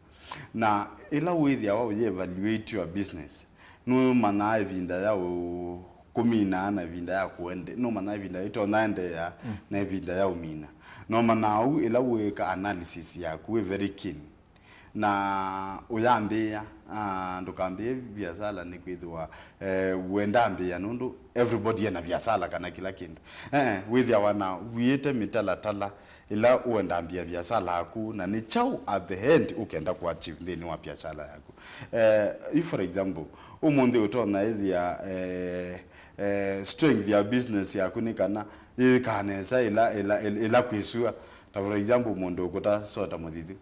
Na ĩla wĩthĩawa ũyĩ evaluate your business, nũmanyaa ĩvinda ya ũ-, kũmina na ĩvinda ya kũende-, nũmanyaa ĩvinda ĩtonya endeea, mm, na ĩvinda ya ũmina. Nomanyaa ũu ĩla wĩka analysis yaku wĩ very keen. Na ũyambĩĩa, ah, ndũkambĩĩe viasala nĩkwĩthĩwa, eh, wendambĩĩa nũndũ everybody ena viasala kana kĩla kĩndũ. Eh, wĩthĩawa na wiĩte mĩtalatala ĩla ũendambĩĩa viasala yaku, na nĩ kyaũ at the end ũkenda kũachieve nthĩnĩ wa viasala yaku. Eh, if for example, ũmũnthĩ ũtonya ĩthĩa, eh, eh, strength ya business yaku nĩ kana yĩkaa nesa ĩla, ĩla, ĩla, ĩla kwĩ sua. Ta for example, mũndũ ũkũta sota mũthithu.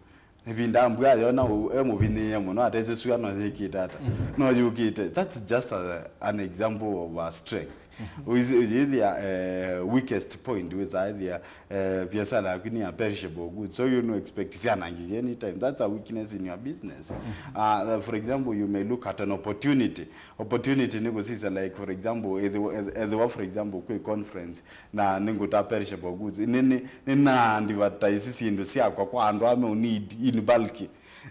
Ĩvinda mbua yona ũ-, e mũvinyĩĩe mũno, atesĩ sua no yĩkĩte ata. Mm. No yũkĩte. That's just a, an example of a strength. Mm-hmm. Ũyĩthĩa, eh, weakest point, wĩsaa ĩthĩa, eh, biasala yaku nĩ ya perishable goods. So you no expect syanangĩke anytime. That's a weakness in your business. Mm-hmm. Uh, for example, you may look at an opportunity. Opportunity nĩ kũsisya, like, for example, ethĩwa, ethĩwa, for example, kwĩ conference, na nĩngũta perishable goods. Nĩ, nĩ, nĩna advertise syĩndũ syakwa kwa andũ ala me need in bulk.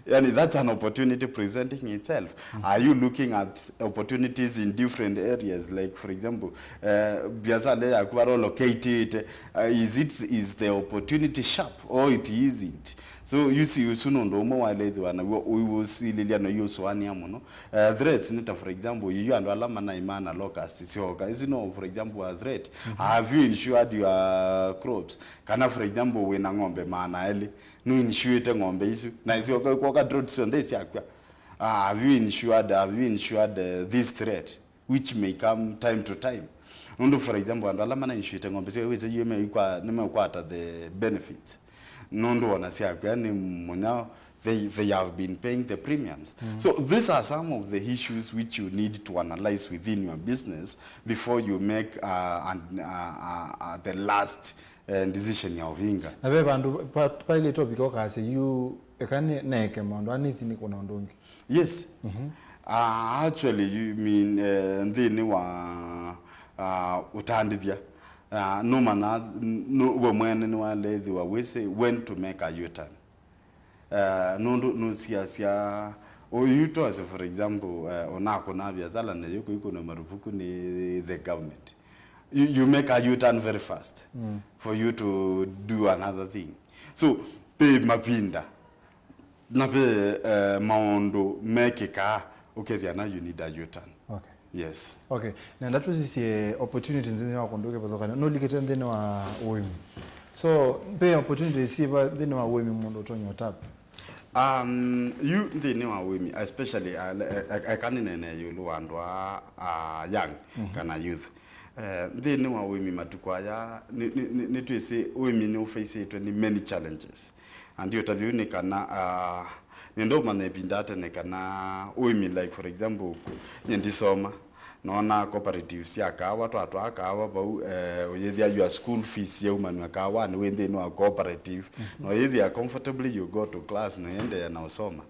Yani, that's an opportunity presenting itself. Mm. Are you looking at opportunities in different areas? Like, for example, uh, biasala yaku vala located, uh, is it, is the opportunity sharp or it isn't? So, you see, ũsu nĩ ũndũ ũmwe waĩle ĩthĩwa naw'o ũiũsilĩlya na ũiũsũanĩa mũno. Uh, threats nĩ ta, for example, yu andũ ala manaimana locust syoka. Isu no, for example, a threat. Mm-hmm. Have you insured your crops? Kana, for example, wĩna ng'ombe maana elĩ, nũinsuĩte ng'ombe isu? Na isyoka, kwoka drought syonthe isyakw'a. Ah, have you insured, have you insured, uh, this threat which may come time to time? Nũndũ, for example, andũ ala manainsuĩte ng'ombe syoo, wĩsĩ yu meikwa-, nĩmeũkwata the benefits. Nũndũ ona syakw'a nĩ mũnyao, they, they have been paying the premiums. Mm. So these are some of the issues which you need to analyze within your business before you make, uh, an, uh, uh, uh, the last, uh, decision ya ũvinga. Na ve vandũ pa-, pailĩte ũvika ũkasya yu, eka nĩ-, neeke maũndũ aa nĩthi nĩkũna ũndũ ũngĩ. Yes. Mhm. Uh, actually, you mean, uh, nthĩnĩ wa, uh, ũtandĩthya, uh, nũmanya, nũ-, we mwene nĩwaleethiwa wĩsĩ when to make a U-turn. Eh, nũndũ nũsiasya, yu twasye, for example, eh, ũnakũna viasala na yĩkũikũnwa marufuku nĩ the government. You, you make a U-turn very fast, mm, for you to do another thing. So, ve mavinda na ve, eh, maũndũ mekĩkaa ũkethĩa na you need a U-turn. Okay. Yes. Okay. Nenda tũsisye opportunities nthĩnĩ wa kũndũ kĩvathũkany'o. Nũlikĩte nthĩnĩ wa ũĩmi. So, ve opportunities syĩva nthĩnĩ wa ũĩmi mũndũ ũtonya ũtap? Um, yu nthĩnĩ wa ũĩmi, especially, uh, e-, e-, eka nĩnene ĩũlũ wa andũ a, a young, mhm, kana youth. Eh, nthĩnĩ wa ũĩmi matukũ aya, nĩ, nĩ, nĩ, nĩtwĩsĩ ũĩmi nĩũfaisĩtwe nĩ many challenges. Na ndiũtavya ũu nĩ kana, ah, nĩenda ũmanya ĩvinda ya tene kana ũĩmi, like, for example, nye ndisoma, noona cooperative sya kaawa, twatwaa kaawa vau, eh, ũyĩthĩa your school fees yaumanw'a kaawanĩ wĩ nthĩnĩ wa cooperative. Mhm. Na ũyĩthĩa comfortably you go to class na ũendeea na ũsoma.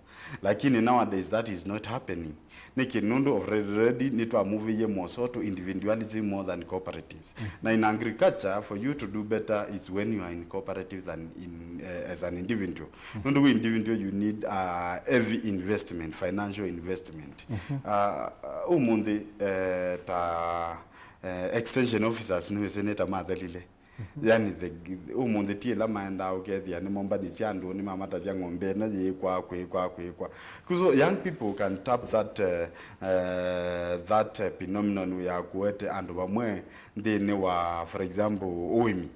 Lakini nowadays that is not happening. Nĩkĩ? Nũndũ already nĩtwamuvĩie more so to individualism more than cooperatives. Mm. Na in agriculture, for you to do better is when you are in cooperative than in, eh, as an individual. Mm. Nũndũ wĩ individual, you need, uh, heavy investment, financial investment. Mhm. Uh, ũmũnthĩ, eh, ta, eh, extension officers nĩwĩsĩ nĩ ta mathelile. Yani, the, ũmũnthĩ ti ĩla maendaa ũkethĩa nĩmombanĩsye andũ, nĩmamatavya ng'ombe ĩno yĩĩkwa, kwĩkwa, kwĩkwa. So young people can tap that, uh, uh, that, uh, phenomenon ya kũete andũ vamwe nthĩnĩ wa, for example, ũĩmi.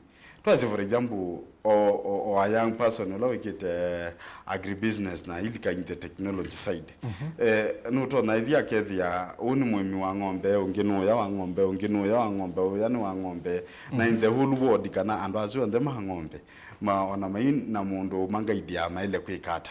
Twasye, for example, o, o, o a young person ũla wĩkĩte agribusiness na ilika in the technology side. Eh, nũtonya ĩthi akethĩa, ũũ nĩ mũĩmi wa ng'ombe, ũngĩ nũũya wa ng'ombe, ũngĩ nũũya wa ng'ombe, ũya nĩ wa ng'ombe, na in the whole world, kana andũ asu onthe ma ng'ombe, ma, ona mai na mũndũ ũmangaidĩa maĩle kwĩka ata.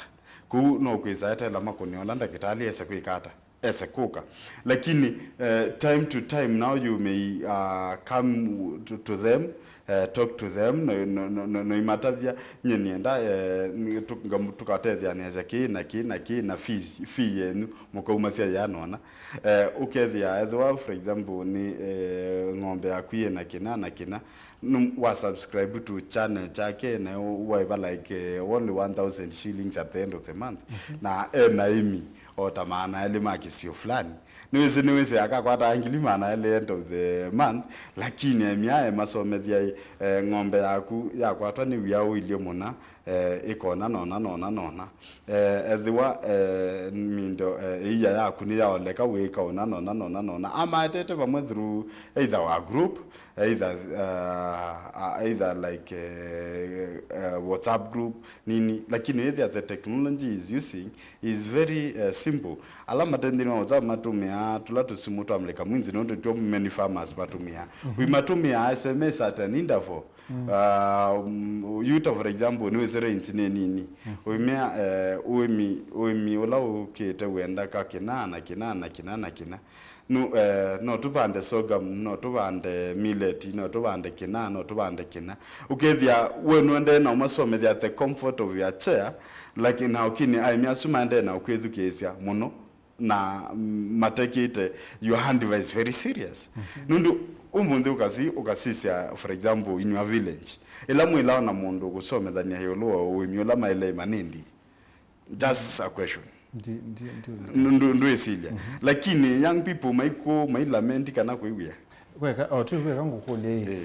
Kũu no kwĩsa etela makũnĩa ũla ndakĩtalĩ ese kwĩka ata, ese kũka. Lakini, eh, time to time now you may, uh, come to, to them, eh, talk to them, no, no, no, no, noimatavya, nye nĩenda, eh, nĩ- tũ- ngam- tũkatetheanĩasya kĩĩ na kĩĩ na kĩĩ na fees, fee yenyu mũkaumasya yanona. Eh, ũkethĩa ethĩwa, for example, nĩ, eh, ng'ombe yaku yĩna kĩna na kĩna, nũ- wa subscribe to channel chake, na waiva like, eh, only one thousand shillings at the end of the month. Na ena ĩmi o ta maana elĩ ma kĩsio fulani. Nĩwĩsĩ, nĩwĩsĩ akakwataa ngili maana elĩ end of the month, lakini aimya emasomethya, eh, ng'ombe yaku yakwatwa nĩ wia ũilye mũna, eh, ĩkona nona nona nona. Eh, ethĩwa, eh, mindo, eh, ĩia yaku nĩyaoleka wĩka ũna nona nona nona. Amaetete vamwe through either wa group, either, uh, uh, either like, eh, eh, WhatsApp group, nini, lakini ĩthĩa the technology is using is very, eh, simple. Ala mate nthĩnĩ wa WhatsApp matũmĩaa tũla tũsimũ twa mlika mwinzi, nũndũ two many farmers matũmĩaa. We matũmĩaa S M S at an interval. Uh, mm, yuta, for example, nĩwĩsĩ range nĩ nini. Ũimĩa, eh, ũĩmi, ũĩmi ũla ũkĩte wenda ka kĩna na kĩna na kĩna na kĩna. No, eh, no tũvande sorghum, no tũvande millet, no tũvande kĩna, no tũvande kĩna. Ũkethĩa we nũendee na ũmasomethya at the comfort of your chair, lakini na ũkini aĩmi asu maendee na ũkwĩthukĩĩsya mũno na, mm, matekĩte your hand is very serious. Nũndũ ũmũnthĩ ũkathi ũkasisya, for example, in your village, ĩla mwĩlao na mũndũ ũkũsomethany'a ĩũlũ wa ũĩmi ũla maĩle manindi. Just a question. Ndi- ndi- ndi- Ndũ- ndũ- ndwĩsilya. Lakini young people maikũ mailamenti kana kwĩw'ĩa. Kweka, o, twĩ kweka ngũkũlya ĩ. Eh.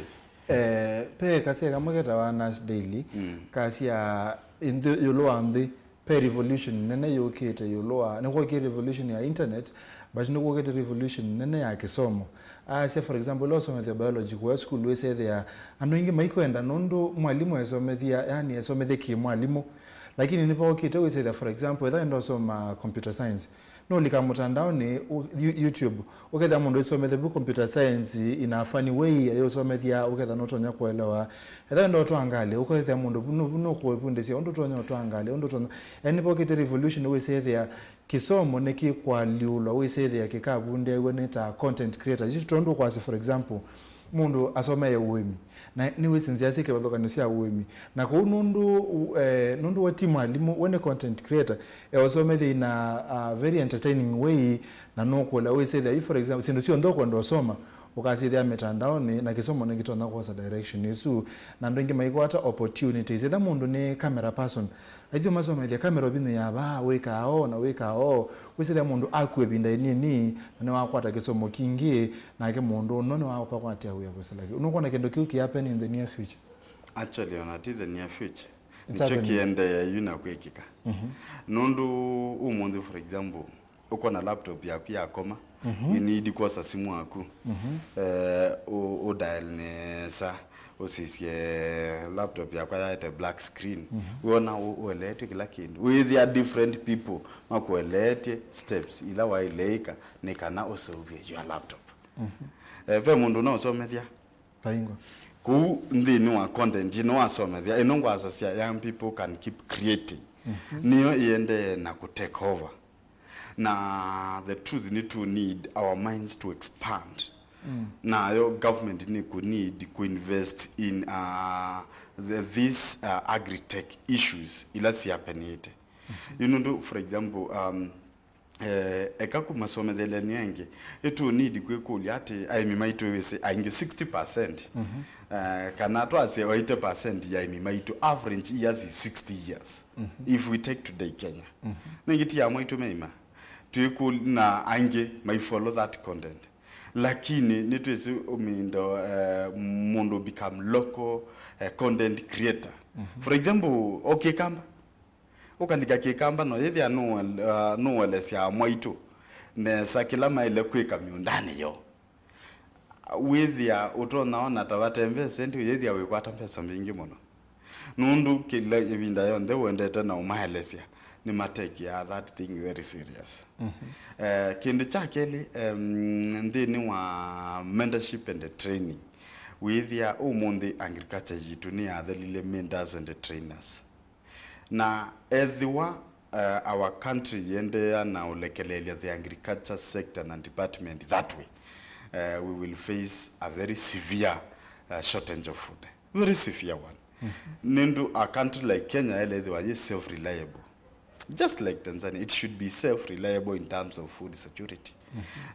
Eh, pe kasya kamwe ketawa Nas Daily, kasya nthĩ, ĩũlũ wa nthĩ, pe revolution nene yũkĩte ĩũlũ wa, nĩkwokĩe revolution ya internet, but nĩkwokĩte revolution nene ya kĩsomo. Asya, for example, ĩla ũsomethya biology kũya sukulu, wĩsethĩa andũ aingĩ maikwenda nũndũ mwalimũ esomethia, yani esomethie kĩ mwalimũ. Lakini nĩvokĩte wĩsethĩa, for example, ethĩwa enda ũsoma computer science, nũlika mũtandaonĩ, u- You- YouTube, ũkethĩa mũndũ ĩsomethya vu computer science in a funny way, ayĩũsomethya, ũkethĩa nũtonya kũelewa. Ethĩwa enda ũtwaa ngalĩ, ũkethĩa mũndũ vu nũ- nũkũĩvundĩsya ũndũ ũtonya ũtwaa ngalĩ, ũndũ ũtonya. Yani nĩvokĩte revolution wĩsethĩa kĩsomo nĩkĩkũalyũlwa, wĩsethĩa kĩkavundĩaw'a nĩ ta content creators. Isu tondũ ũkwasya, for example, mũndũ asomee ũĩmi, na nĩwĩsĩ nzĩa syĩ kĩvathũkany'o sya ũĩmi. Na kũu nũndũ, eh, nũndũ we ti mwalimũ, we nĩ content creator, eũsomethya in a, a very entertaining way, na nũkũla wĩsĩthya, yu, for example, syĩndũ syonthe ũkwenda ũsoma, ũkasyĩthĩa mĩtandaonĩ, na kĩsomo nĩkĩtonya kwosa direction ĩsu, na andũ aingĩ maikwata opportunities. Ethĩwa mũndũ nĩ camera person, aithyĩ masomethya kamera ũvinyĩĩa vaa, wĩkaa oo na wĩkaa oo. Wĩsĩthĩa mũndũ akua ĩvinda ĩnini, na nĩwakwata kĩsomo kingĩ, nake mũndũ ũno nĩwapakwatia wĩa kũsĩla kĩu. Nũkwona kĩndũ kĩu kĩ happen in the near future? Actually, ona ti the near future. It's nĩkyo happening. Kĩendee yu na kwĩkĩka. Nũndũ ũmũnthĩ, for example, ũko na laptop yaku ya koma, you need kwosa simu yaku. Eh, ũ- ũdial nesa, ũsisye laptop yakwa yaete black screen. Wona ũ- ũeleetw'e kĩla kĩndũ. Wĩthĩa different people makũeleetye steps ila waĩle ĩka nĩ kana ũseũvye your laptop. Eh, ve mũndũ ũnaũsomethya. Vaingwa. Kũu nthĩnĩ wa content ĩno wasomethya, ĩno ngwasasya young people can keep creating. Nĩyo ĩendee na kũ take over. Na the truth nĩ to need our minds to expand. Nayo government nĩ kũ need kũ invest in, uh, the, these, uh, agri-tech issues ila siapenĩte. Yu nũndũ, for example, um, eh, eka kũmasometheleanĩ angĩ, ĩtũ need kwĩkũlya atĩ aĩmi maitũ wĩsĩ aingĩ sixty percent, eh, kana twasye o eighty percent ya aĩmi maitũ, average years is sixty years, if we take today Kenya. Nĩngĩ ti ya mwaitũ meima. Twĩkũl- na aingĩ may follow that content. Lakini nĩtwĩsĩ ũmindo, eh, mũndũ become local, eh, content creator. For example, o Kĩkamba. Ũkalika Kĩkamba no yĩthĩa nũel- uh, nũelesya mwaitũ nesa kĩla maĩle kwĩka mĩũndanĩ yoo. Wĩthĩa ũtonya ona ta vate mbesa ĩndĩ ũyĩthĩa wĩkwata mbesa mbingĩ mũno. Nũndũ kĩla ĩvinda yonthe wendete na ũmaelesya, nĩmatekeaa that thing very serious. Eh, kĩndũ kya kelĩ, em, nthĩnĩ wa mentorship and training, wĩthĩa ũmũnthĩ agriculture yitũ nĩyathelile mentors and trainers. Na ethĩwa, uh, our country yĩendeea na ũlekelelya the agriculture sector na department that way, uh, we will face a very severe, uh, shortage of food. Very severe one. Nĩndũ a country like Kenya yaĩle ĩthĩwa yĩ self-reliable. Just like Tanzania, it should be self-reliable in terms of food security.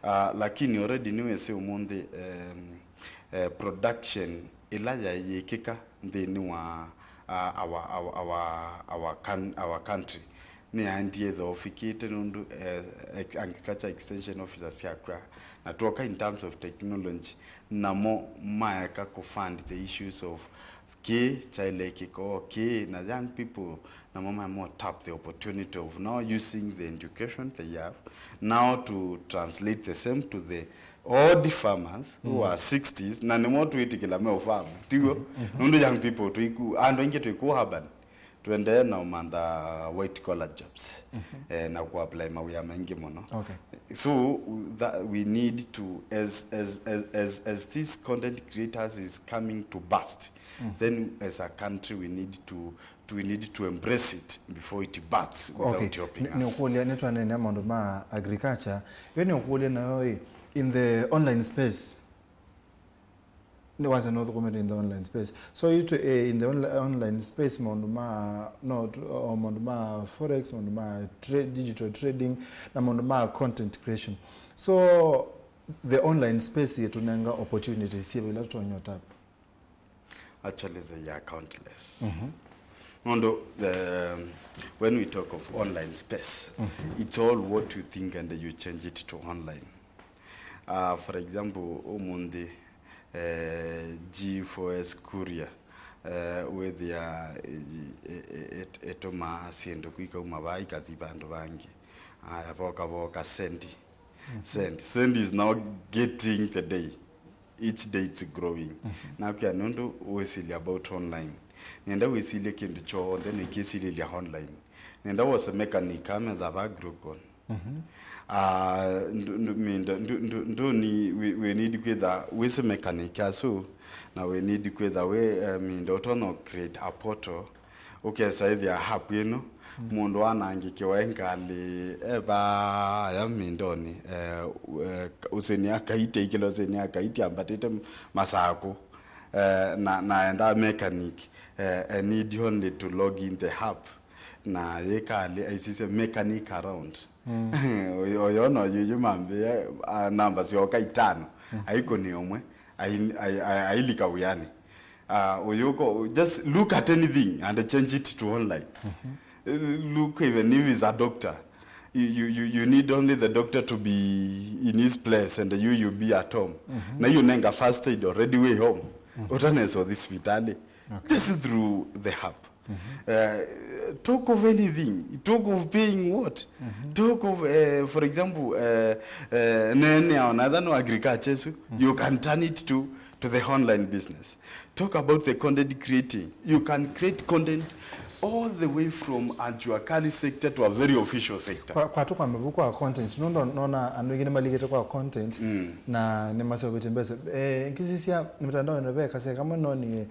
Uh, lakini already nĩwĩsĩ ũmũnthĩ, um, eh, production ĩla yaĩ yĩkĩka nthĩnĩ wa, uh, our, our, our, our, coun- our country nĩyaendie ĩthoofĩkĩte nũndũ, eh, ex- agriculture extension officers syakw'a. Na twoka in terms of technology, namo maeka kũfund the issues of kĩĩ kyaĩle kĩko kĩĩ, na young people namo maemo tap the opportunity of now using the education they have now to translate the same to the old farmers who are sixties, na nĩmo twĩtĩkĩla me ũfamu, tiw'o? Nũndũ young people twĩku, andũ aingĩ twĩku urban, twendee na ũmantha white collar jobs, eh, na kũapply mawĩa maingĩ mũno. Okay. So that we need to, as, as, as, as, as these content creators is coming to burst, then as a country we need to, to, we need to embrace it before it bursts without Okay. helping Nĩ- us. Nĩũkũlya, nĩtwaneenea maũndũ ma agriculture. Yo nĩũkũlya nayo ĩ, in the online space, nĩ wasya no thũkũmĩte in the online space. So you to, eh, in the onli- online space, maũndũ ma, no, o maũndũ ma forex, maũndũ ma tra- digital trading, na maũndũ ma content creation. So the online space yĩtũnenga opportunities syĩva ila tũtonya tap? Actually, they are countless. Nũndũ, um, when we talk of online space, it's all what you think and you change it to online. Uh, for example, ũmũnthĩ, eh, G four S courier, eh, wĩthĩa, eh, eh, eh, ĩt- ĩtũmaa syĩndũ kwikauma vaa ikathi vandũ vangĩ. Aya, voka voka sendi. Sendi. Sendi is now getting the day. Each day it's growing. Nakwĩa nũndũ wĩsilya about online. Nenda wĩsilye kĩndũ kyonthe nĩkĩsilĩlya online. Nenda wose mechanic ametha va Grogon. Ah, ndu- ndu- minda- ndu- ndu- ndũni we, we need kwĩtha wĩsĩ mechanic asu, na we need kwĩtha wĩ, eh, minda ũtonya create a portal, ũkesa ĩthĩa app ĩno, mũndũ wanangĩkĩwa e ngalĩ, e vaya mindonĩ, eh, eh, ũsĩnĩ akaiti, aikĩla ũsĩnĩ akaiti ambatĩte masakũ, eh, na, na enda mechanic, eh, I need only to log in the app, na yĩkalĩ aisisya mechanic around. Ũyona yuyu mambĩa, ah, namba syoka itano, aikũnĩa ũmwe, ai- ai- ai- ailika wĩanĩ. Uh, ũyũko, just look at anything and change it to online. Uh, look, even if he's a doctor, you, you, you, you need only the doctor to be in his place and you, you be at home. Na you nenga first aid already way home. Ũtanesa ũthi sipitali. Just through the app. Uh, talk of anything. Talk of paying what? Talk of, uh, for example, uh, uh, nene aona, either no agriculture, so you can turn it to to the online business. Talk about the content creating. You can create content all the way from a jua kali sector to a very official sector. Kwa, kwa tũkwame vu kwa content, nũndũ nona andũ aingĩ nĩmalikĩte kwa content, na nĩmaseũvĩtye mbesa. Eh, ngĩsisya mĩtandao ĩno ve kasee kamwe nonie,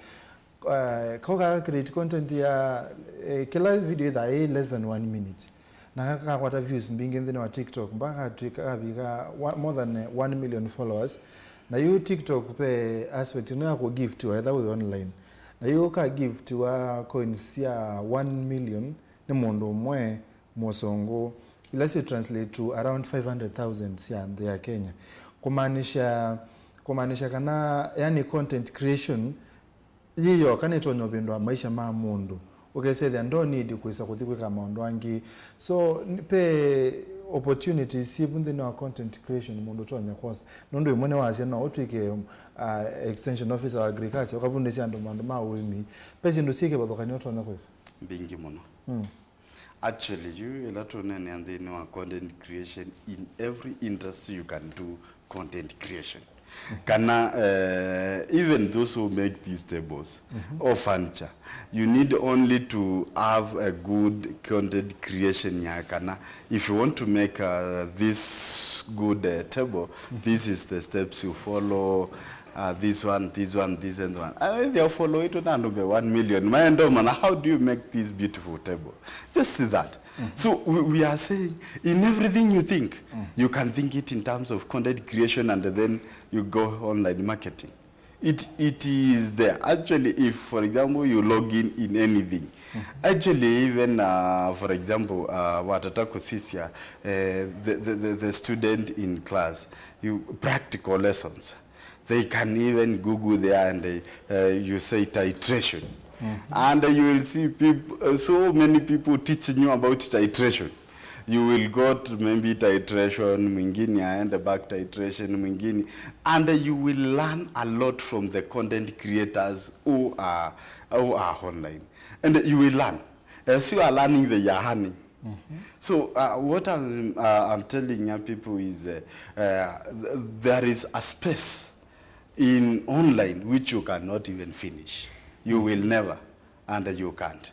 eh, kau ka create content ya, eh, kĩla video ĩthaa ĩ less than one minute. Na kaka kakwata views mbingĩ nthĩnĩ wa TikTok, mpaka katwĩka, kavika wa- more than, eh, one million followers. Na yu TikTok ve aspect ĩno ya kũ gift wa etha wĩ online. Na yu ka gift wa coins sya one million nĩ mũndũ ũmwe mũsũngũ, ila si translate to around five hundred thousand sya nthĩ ya Kenya. Kumaanisha, kumaanisha kana, yani, content creation yĩ yoka nĩtonya ũvĩndũa maisha ma mũndũ, ũkesethĩa ndo need kwĩsa kũthi kwĩka maũndũ angĩ. So n- ve opportunities syĩvu nthĩnĩ wa content creation mũndũ ũtonya kwosa, nũndũ ĩmwe nĩwasya no ũtw'ĩke, uh, extension officer wa agriculture, ũkavundĩsya andũ maũndũ ma ũĩmi. Ve syĩndũ syĩ kĩvathũkany'o ũtonya kwĩka. Mbingĩ mũno. Actually, yu ĩla tũneenea nthĩnĩ wa content creation, in every industry you can do content creation. Kana uh, even those who make these tables or furniture, you need only to have a good content creation ya kana if you want to make uh, this good uh, table, this is the steps you follow. Uh, this one, this one, this and one. And they follow it on one million. My and man, how do you make this beautiful table? Just see that. So we, we are saying in everything you think, you can think it in terms of content creation and then you go online marketing. It, it is there. Actually, if, for example, you log in in anything, actually, even uh, for example, uh, watata kusisia uh, the, the, the, the student in class, you practical lessons. They can even Google there and uh, you say titration. And you will see people, uh, so many people teaching you about titration. You will go to maybe titration, mwingine aende back titration, mwingine. And you will learn a lot from the content creators who are, who are online. And you will learn. As you are learning, they are earning. So uh, what I'm, uh, I'm telling young people is uh, uh, th- there is a space in online which you cannot even finish. You will never, and you can't.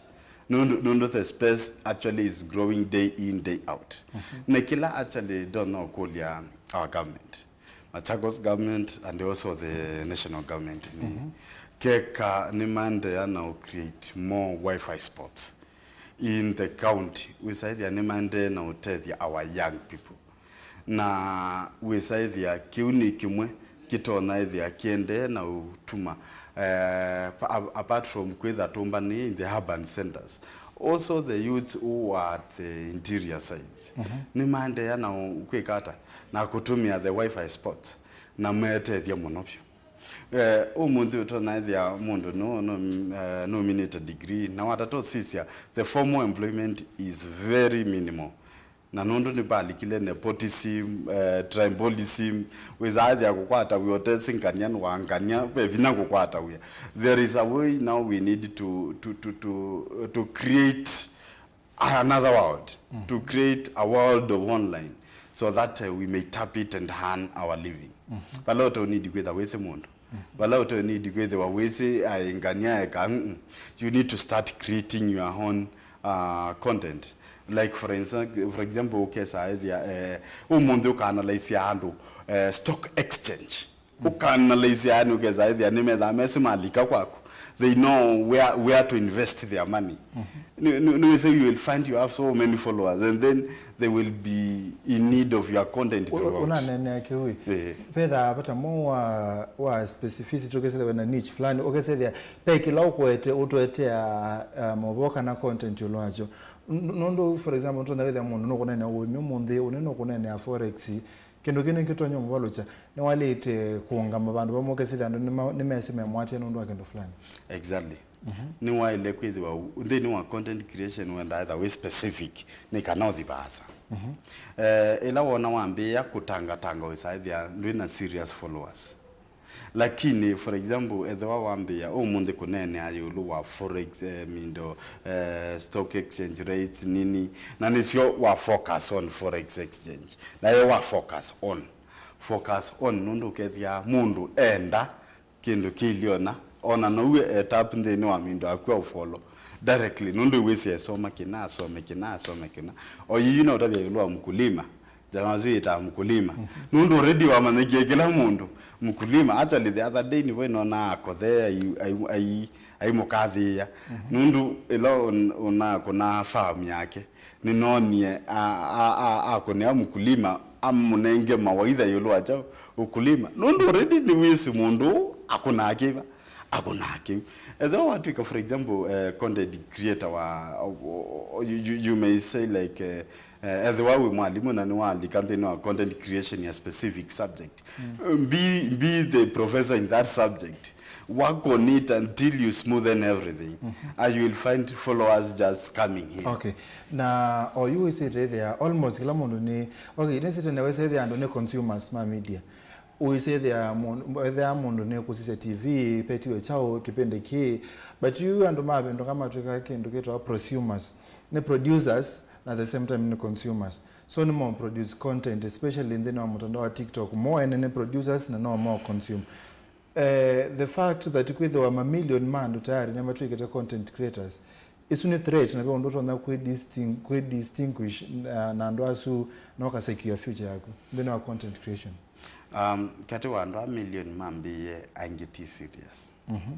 Nundu, nundu the space actually is growing day in, day out. Na kila actually don't know kulia our government. Machakos government and also the national government ni keka ni maendeea na create more wifi spots in the county. Wisaithia ni maendeee na utethia our young people. Na wĩsaĩthĩa kĩu nĩ kĩmwe kĩtonya ĩthĩa kĩendee na ũtuma eh, pa- a- apart from kwĩtha tũmbanĩe in the urban centers, also the youths who are at the interior sides nĩmaendeea na ũ- kwĩka ata na kũtũmĩa the wifi spots na meetethya mũno vyũ. Eh, ũmũnthĩ ũtonya ĩthĩa mũndũ nũ- nũ- eh, nũminĩte degree na watata ũsisya the formal employment is very minimal. Na nũndũ nĩvalikile nepotism, eh, tribalism, wĩsaa ĩthĩa kũkwata wĩa ũtesĩ ngania nĩwangania, ve vinya kũkwata wĩa. There is a way now we need to, to, to, to, to create another world, to create a world of online so that uh, we may tap it and earn our living. Vala ũte need kwĩtha wĩsĩ mũndũ. Vala ũte need kwĩthĩwa wĩsĩ aĩ ngania eka, mm-mm. You need to start creating your own uh, content. Like for, instance, for example, ũkesa ĩthĩa eh, ũmũnthĩ ũkaanalysia andũ eh, stock exchange. Ũkaanalysia yani ũkesa ĩthĩa nĩmethaa mesĩ malika kwaku. They know where, where to invest their money. Nĩ- nĩ- nĩwĩsĩ you will find you have so many followers and then they will be in need of your content throughout. Ũnanenea kĩu ĩ. Eh. Vethaa vata mũ wa, wa specificity ũkesethĩa wĩna niche fulani ũkesethĩa ve kĩla ũkũete ũtũetea uh, maũvoo kana content ĩũlũ wakyo. N- nũndũ for example nĩtũnawĩthĩa mũndũ nũkũneenea ũĩmi ũmũnthĩ ũne nũkũneenea forex. Kĩndũ kĩu nĩkĩtonya mũvalũkya nĩwaĩlĩte kũũngama vandũ vamwe ũkesĩthya andũ nĩma- nĩmesĩ memwatie nũndũ wa kĩndũ fulani. Exactly. Nĩwaĩle kwĩthĩwa u- nthĩnĩ wa content creation wenda etha wĩ specific nĩ kana ũthi vaasa. Eh, ĩla wona wambĩĩa kũtangatanga wĩsaĩthĩa ndwĩ na serious followers. Lakini for example ethĩwa wambĩĩa ũmũnthĩ kũneenea ĩũlũ wa forex eh, mindo eh, stock exchange rates nini na nĩsyo wa focus on forex exchange nayo wa focus on focus on nũndũ ũkethĩa mũndũ enda kĩndũ kĩiliona ona nouwe etap nthĩnĩ wa mindo aku ya ũfolo directly nũndũ wĩsĩ esoma kĩna asome kĩna asome kĩna o yiyu na ũtavya ĩũlũ wa mkulima. Jamaa ũsu yĩtaa mkulima. Nũndũ already wamanyĩkie kĩla mũndũ mkulima. Actually the other day nĩvo ĩnonaa akothe ai- ai- ai- aimũkathĩĩa. Nũndũ ĩla ũn- ũnakũnaa farm yake nĩnonie a- a- a- akũnĩa mkulima amũnenge mawaitha ĩũlũ wa kyaũ ukulima. Nũndũ already nĩwĩsĩ mũndũ ũũ akũnaa kĩva akũnaa kĩu. Ethĩwa watwĩka for example uh, content creator wa uh, you, you, you may say like uh, Eh, ethĩwa wĩ mwalimũ na nĩwalika nthĩnĩ wa content creation ya specific subject, be, be the professor in that subject, work on it until you smoothen everything and you will find followers just coming here. Okay. Na oyu wĩsĩte ĩthĩa almost kĩla mũndũ nĩ okay nĩsĩte newĩsĩthĩa andũ nĩ consumers ma media. Ũisethĩa ethĩa mũndũ nĩkũsisya T V ĩvetiwe kyaũ kĩpĩndĩ kĩĩ, but yu andũ mavĩndũka matw'ĩka kĩndũ kĩtawa prosumers, nĩ producers Na at the same time nĩ consumers. So nĩ mo produce content, especially nthĩnĩ wa mũtandao wa TikTok. Mo ene nĩ producers na no mo consume. Eh, the fact that kwĩthĩwa mamilioni ma andũ tayari nĩmatw'ĩkĩte content creators, ĩsu nĩ threat, na ve ũndũ ũtonya kwĩ distin-, kwĩ distinguish na, na andũ asu, na ũka secure future yaku nthĩnĩ wa content creation? Um, katĩ wa andũ a milioni mambĩĩe, aingĩ ti serious. Mhm.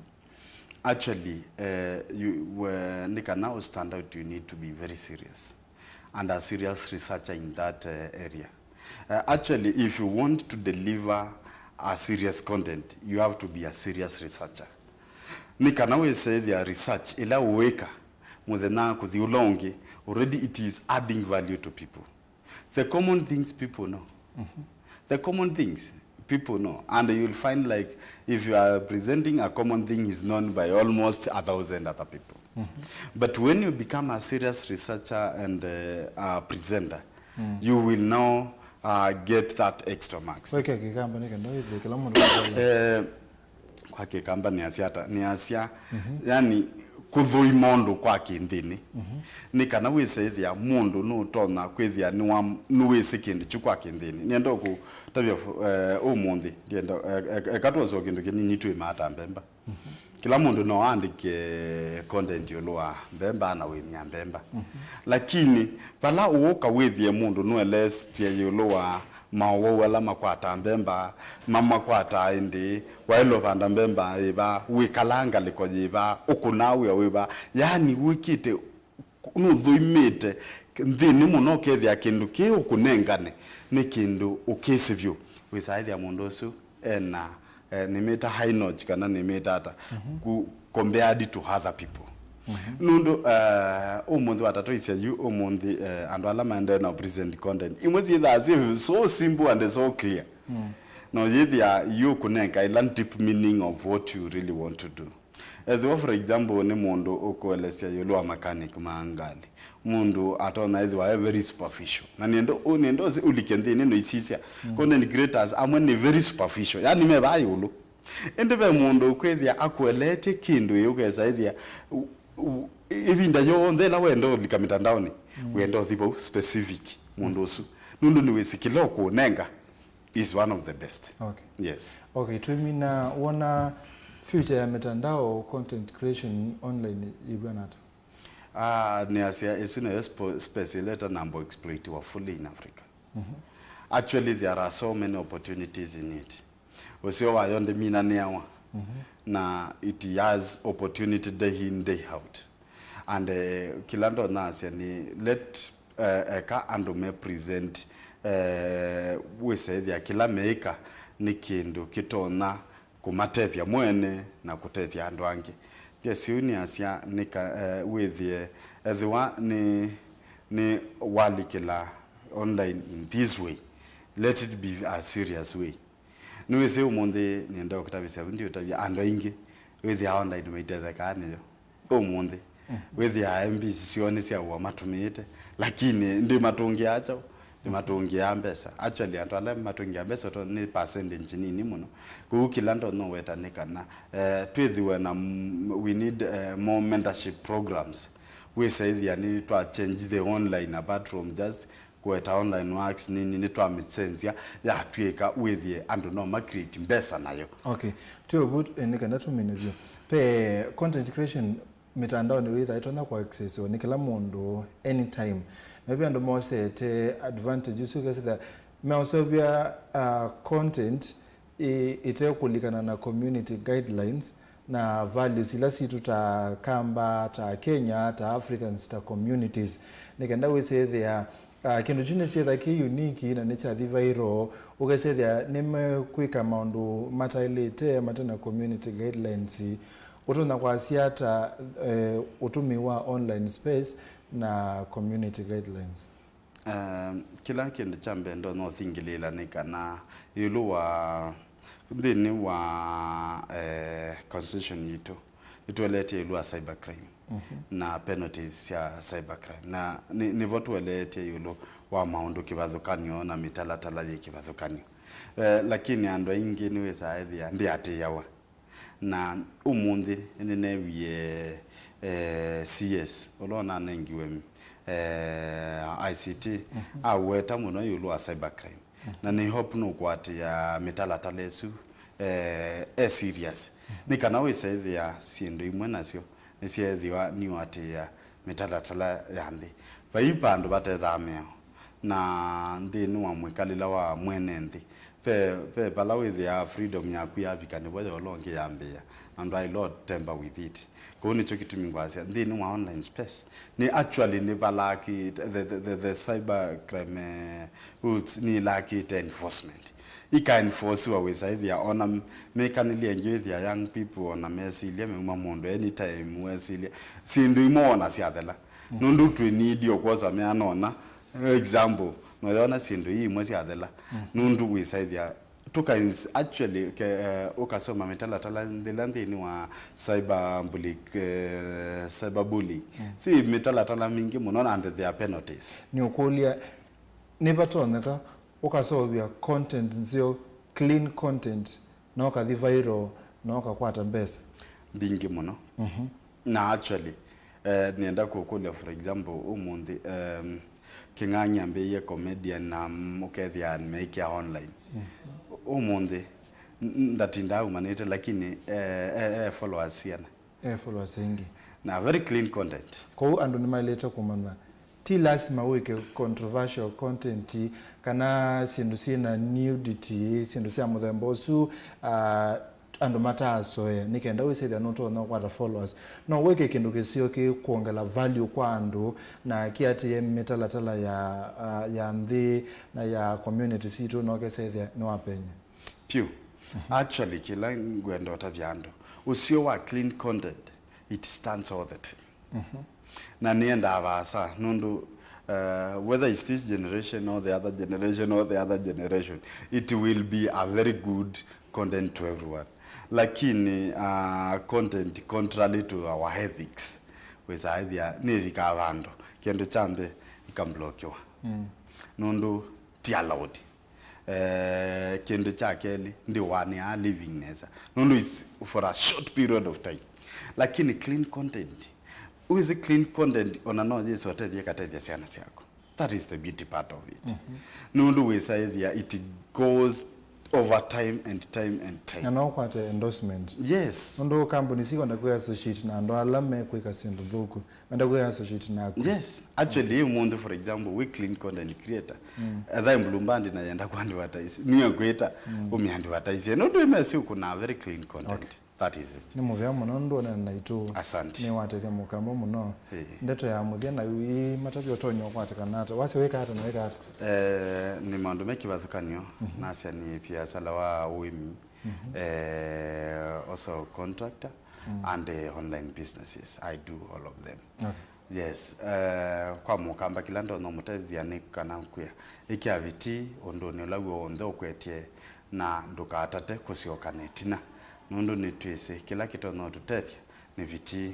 Actually, eh, you, we, nĩ kana ũ stand out, you need to be very serious and a serious researcher in that, eh, area. Eh, actually, if you want to deliver a serious content, you have to be a serious researcher. Nĩ kana wĩsethĩa research ĩla ũĩka mũthenya kũthi ũla ũngĩ, already it is adding value to people. The common things people know. The common things people know. And you'll find, like, if you are presenting a common thing, is known by almost a thousand other people. But when you become a serious researcher and, uh, a presenter, you will now, uh, get that extra marks. Weke kĩkamba nĩ kenda wĩthĩe kĩla mũndũ. Eh, kwa kĩkamba nĩasya ata? Nĩasya, yani, kũthũima ũndũ kwa kĩnthĩnĩ. Nĩ kana wĩsethĩa mũndũ nũtonya kwĩthĩa nĩwa-, nĩwĩsĩ kĩndũ kyu kwa kĩnthĩnĩ. Nĩenda kũtavya, eh, ũmũnthĩ, ndienda, eh, eh, eka twose o kĩndũ kĩnini twĩmaa ta mbemba. Kĩla mũndũ no aandĩke content ĩũlũ wa mbemba na ũĩmya mbemba. Lakini vala ũũka wĩthĩe mũndũ nũelestie ĩũlũ wa maũwau ala makwataa mbemba, mamakwataa ĩndĩĩ, waĩle ũvanda mbemba yĩva, wĩkalaa ngalĩko yĩva, ũkũnaa wĩa wĩva, yaani wĩkĩte, nũthũimĩte nthĩnĩ mũno, ũkethĩa kĩndũ kĩĩ ũkũnengane nĩ kĩndũ ũkĩsĩ vyũ. Wĩsaĩthĩa mũndũ ũsu ena, eh, nĩmĩta high notch kana nĩmĩta ata, ku-, compared to other people. Nũndũ, eh, ũmũnthĩ watatũisya yu, ũmũnthĩ, eh, andũ ala maendee na present content, imwe syĩthaa syĩ so simple and so clear. No yĩthĩa yu kũnenga ĩla deep meaning of what you really want to do. Ethĩwa, for example, nĩ mũndũ ũkũelesya ĩũlũ wa mechanic ma ngalĩ, mũndũ atonya ethĩwa e very superficial. Na nĩenda, ũ-, nĩenda ũsi-, ũlike nthĩnĩ no isisya. Content creators amwe nĩ very superficial. Yani me vaa ĩũlũ. Ĩndĩ ve mũndũ ũkwĩthĩa akũeleetye kĩndũ ĩ ũkesa ĩthĩa, u-, u-, ĩvinda yonthe ĩla wenda ũlika mĩtandaonĩ, wenda ũthi vau specific mũndũ ũsu. Nũndũ nĩwĩsĩ kĩla ũkũnenga is one of the best. Okay. Yes. Okay, twĩmina, wona future ya mitandao, content creation online yĩvw'ana ata? Ah, nĩasya ĩsu nĩyo spo-, space ĩla ĩtanamba exploitiwa fully in Africa. Actually, there are so many opportunities in it. Ũseo wayo ndĩminanĩawa. Na it has opportunity day in, day out. And, eh, kĩla ndonasya nĩ let, eh, eka andũ me present, eh, wĩsaĩthĩa kĩla meĩka nĩ kĩndũ kĩtonya kũmatethya mwene na kũtethya andũ angĩ. Ngesyũ nĩasya nĩka, eh, wĩthĩe ethĩwa nĩ, nĩ walikĩla online in this way, let it be a serious way. Nĩwĩsĩ ũmũnthĩ nĩenda ũkĩtavĩsya, ndiũtavya andũ aingĩ wĩthĩaa online maitethekaa nĩyo. Ũmũnthĩ wĩthĩaa M Bs syoo nĩsyaũa matũmĩĩte, lakini ndĩmatũngĩaa kyaũ? Ndĩmatũngĩaa mbesa. Actually, andũ ala matũngĩaa mbesa to nĩ percentage nini mũno. Kwoou kĩla ndonya ũweta nĩ kana, eh, twĩthĩwe na m-, we need, eh, more mentorship programs. Wĩsaĩthĩa nĩ twa change the online, apart from just kũweta online works nini, nĩtwamĩsenzya yatw'ĩka wĩthĩe andũ no ma create mbesa nayo. Okay. Twĩ ũvu, eh, nĩ kana tũmine vyũ. Pe content creation mĩtandaonĩ wĩthaa ĩtonya kũ accessiwa nĩ kĩla mũndũ anytime. Na ve andũ mosete advantage ũsu, ũkesĩla meũseũvya, uh, content ĩ-, ĩtekũlikana na community guidelines na values ila sitũ ta Kamba, ta Kenya, ta Africans, ta communities. Nĩ kenda wĩsĩthĩa, ah, kĩndũ kyu nĩkyĩtha kĩ unique na nĩkyathi viral, ũkesĩthĩa nĩmekwĩka maũndũ mataĩlĩte mate na community guidelines. Ũtonya kwasya ata, eh, ũtũmĩi wa online space na community guidelines? Um, kĩla kĩndũ kya mbee ndonya ũthingĩlĩĩla nĩ kana ĩũlũ wa, nthĩnĩ wa, eh, constitution yitũ, nĩtũeleetye ĩũlũ wa cyber crime na penalties sya cyber crime. Na nĩ, nĩvo tũeleetye ĩũlũ wa maũndũ kĩvathũkany'o na mĩtalatala yĩ kĩvathũkany'o. Eh, lakini andũ aingĩ nĩwĩsaa ethĩa ndĩatĩĩawa. Na ũmũnthĩ nĩneewie, eh, C S, ũla ũnanengiwe, eh, I C T, aweta mũno ĩũlũ wa cybercrime. Na nĩ hope nũkwatĩa mĩtalatala ĩsu, eh, e serious. Nĩ kana wĩsa ĩthĩa syĩndũ imwe nasyo nĩsyeethĩwa niũatĩĩa mĩtalatala ya nthĩ. Vai vandũ vatethaa mĩao, na nthĩnĩ wa mwĩkalĩla wa mwene nthĩ, ve, ve vala wĩthĩaa freedom yaku yavika nĩvo yola ũngĩ yambĩĩa, na ndwaĩle ũtemba with it. Kũu nĩkyo kĩtumi ngwasya nthĩnĩ wa online space nĩ actually nĩ valakĩte, the, the, the, the cyber crime, eh, rules nĩ ilakĩte enforcement. Ika enforcewa wĩsa ĩthĩa ona m-, mĩkanĩlye ĩngĩ wĩthĩa young people ona mesilya meuma mũndũ anytime wesilya syĩndũ imwe ona syathela. Nũndũ twĩ need o kwosa meana ona, eh, example, noyona syĩndũ ii imwe syathela. Nũndũ wĩsa ĩthĩa tũka ins-, actually, ke, eh, ũkasoma mĩtalatala nthĩla nthĩnĩ wa cyber bully, eh, cyber bullying. Si mĩtalatala mingĩ mũno and there are penalties. Nĩũkũlya, nĩvatonyeka ũkaseũvya content nzeo, clean content, na ũkathi viral, na ũkakwata mbesa? Mbingĩ mũno. Na actually, eh, nĩenda kũkũlya, for example, ũmũnthĩ, em, Kĩng'ang'i ambĩĩie comedian na m-, ũkethĩa ameĩkĩa online. Ũmũnthĩ, n-, n-, ndatindaa umanĩte, lakini, eh, eh, eh, followers siana. Eh, followers aingĩ. Na very clean content. Kwoou andũ nĩmaĩlĩte kũmanya, ti lasima wĩke controversial content, kana syĩndũ syĩ na nudity, syĩndũ sya mũthemba ũsu, ah, andũ mataasoea, nĩ kenda wĩsĩthya nũtonya ũkwata followers. No wĩke kĩndũ kĩseo kĩkwongela value kwa andũ, na kĩatĩĩe mĩtalatala ya, ah, ya nthĩ na ya community sitũ, no kĩsethya nĩwapenya. Pyũ. Actually, kĩla ngwenda ũtavya andũ, ũseo wa clean content, it stands all the time. Na nĩendaa vaasa, nũndũ, uh, whether it's this generation or the other generation or the other generation, it will be a very good content to everyone. Lakini, uh, content contrary to our ethics, wĩsaa ĩthĩa nĩvikaa vandũ, kĩndũ kya mbee ikamblokiwa. Nũndũ ti allowed. Eh, kĩndũ kya kelĩ, ndĩwanĩaa living nesa. Nũndũ it's for a short period of time. Lakini clean content, wĩsĩ clean content ona no yĩsa ũtethye katethya syana syaku. That is the beauty part of it. Nũndũ wĩsa ĩthĩa it goes over time and time and time. Na no ũkwate endorsement. Yes. Nũndũ kambuni sikwenda kwĩ associate na andũ ala mekwĩka syĩndũ thũku. Menda kwĩ associate naku. Yes, actually, ũmũnthĩ, for example, wĩ clean content creator. Etha Mbulumbandi na yenda ku advertise. Niye ngwĩta, ũmĩ advertise. Nũndũ ĩmesi ũkũna very clean content. Okay. That is it. Nĩ mũvea mũno nũndũ onana naitũ. Asante. Nĩ watethya mũkamba mũno. Eh. Ndeto ya mũthya na yu ĩ matavya ũtonya ũkwatĩkana ata? Wasya wĩka ata na wĩka ata? Eh, nĩ maũndũ me kĩvathũkanyo. Nasya nĩ biasala wa ũĩmi. Eh, also contractor and, eh, online businesses. I do all of them. Okay. Yes, eh, kwa mũkamba kĩla ndonya mũtethya nĩ kana kwĩa, ĩkĩa vitii ũndũnĩ ũla w'onthe ũkwetye na ndũkatate kũsyoka na ĩtina, nũndũ nĩtwĩsĩ kĩla kĩtonya ũtũtethya nĩ vitii.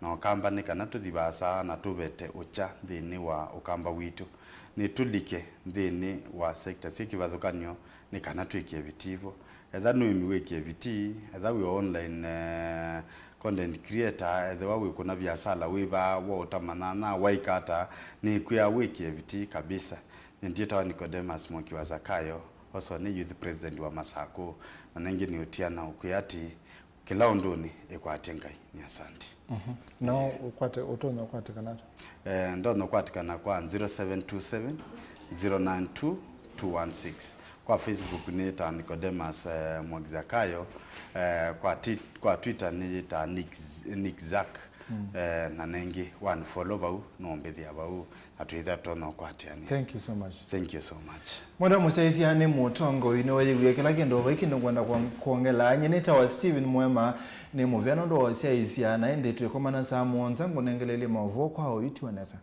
Na ũkamba nĩ kana tũthi vaasa na tũvete ũkya nthĩnĩ wa ũkamba witũ. Nĩtũlike nthĩnĩ wa sector syĩ kĩvathũkanyo nĩ kana twĩkĩe vitii vo. Etha nĩ ũĩmi wĩkĩe vitii, etha wĩ online, eh, content creator, ethĩwa wĩkũna viasala wĩva, wa ũtama nyanya, waika ata, nĩkwĩa wĩkĩe vitii kabisa. Nyie ndyĩtawa Nicodemus Mwoki wa Zakayo, also nĩ youth president wa Masakũ, na nengĩ nĩ ũtiana ũkwĩa atĩ, kĩla ũndũnĩ ĩkwatye Ngai. Nĩ asante. Mhm. No ũkwate, ũtonya ũkwatĩkana ata? Eh, ndonya ũkwatĩkana kwa zero seven two seven, zero nine two, two one six. Kwa Facebook nĩ ta Nicodemus, eh, Mwoki Zakayo. Eh, kwa ti-, kwa Twitter nĩ ta Nick Z-, Nick Zack. Eh, na nengĩ one follow vau, no mbĩthĩa vau. Na twĩthĩa tũtonya ũkwatĩanĩa. Thank you so much. Thank you so much. Mwenda mũsyaĩĩsya nĩ mũtongoi nĩweyĩwie kĩla kĩndũ vai kĩndũ ngwenda kwon-, kwongela. Nyie nĩtawa Steven Mwema, nĩ mũvea nũndũ wa ũsyaĩĩsya, na ĩndĩ twĩkomana saa mũonza ngũnengeleelye maũvoo kwa ũitu wa nesa.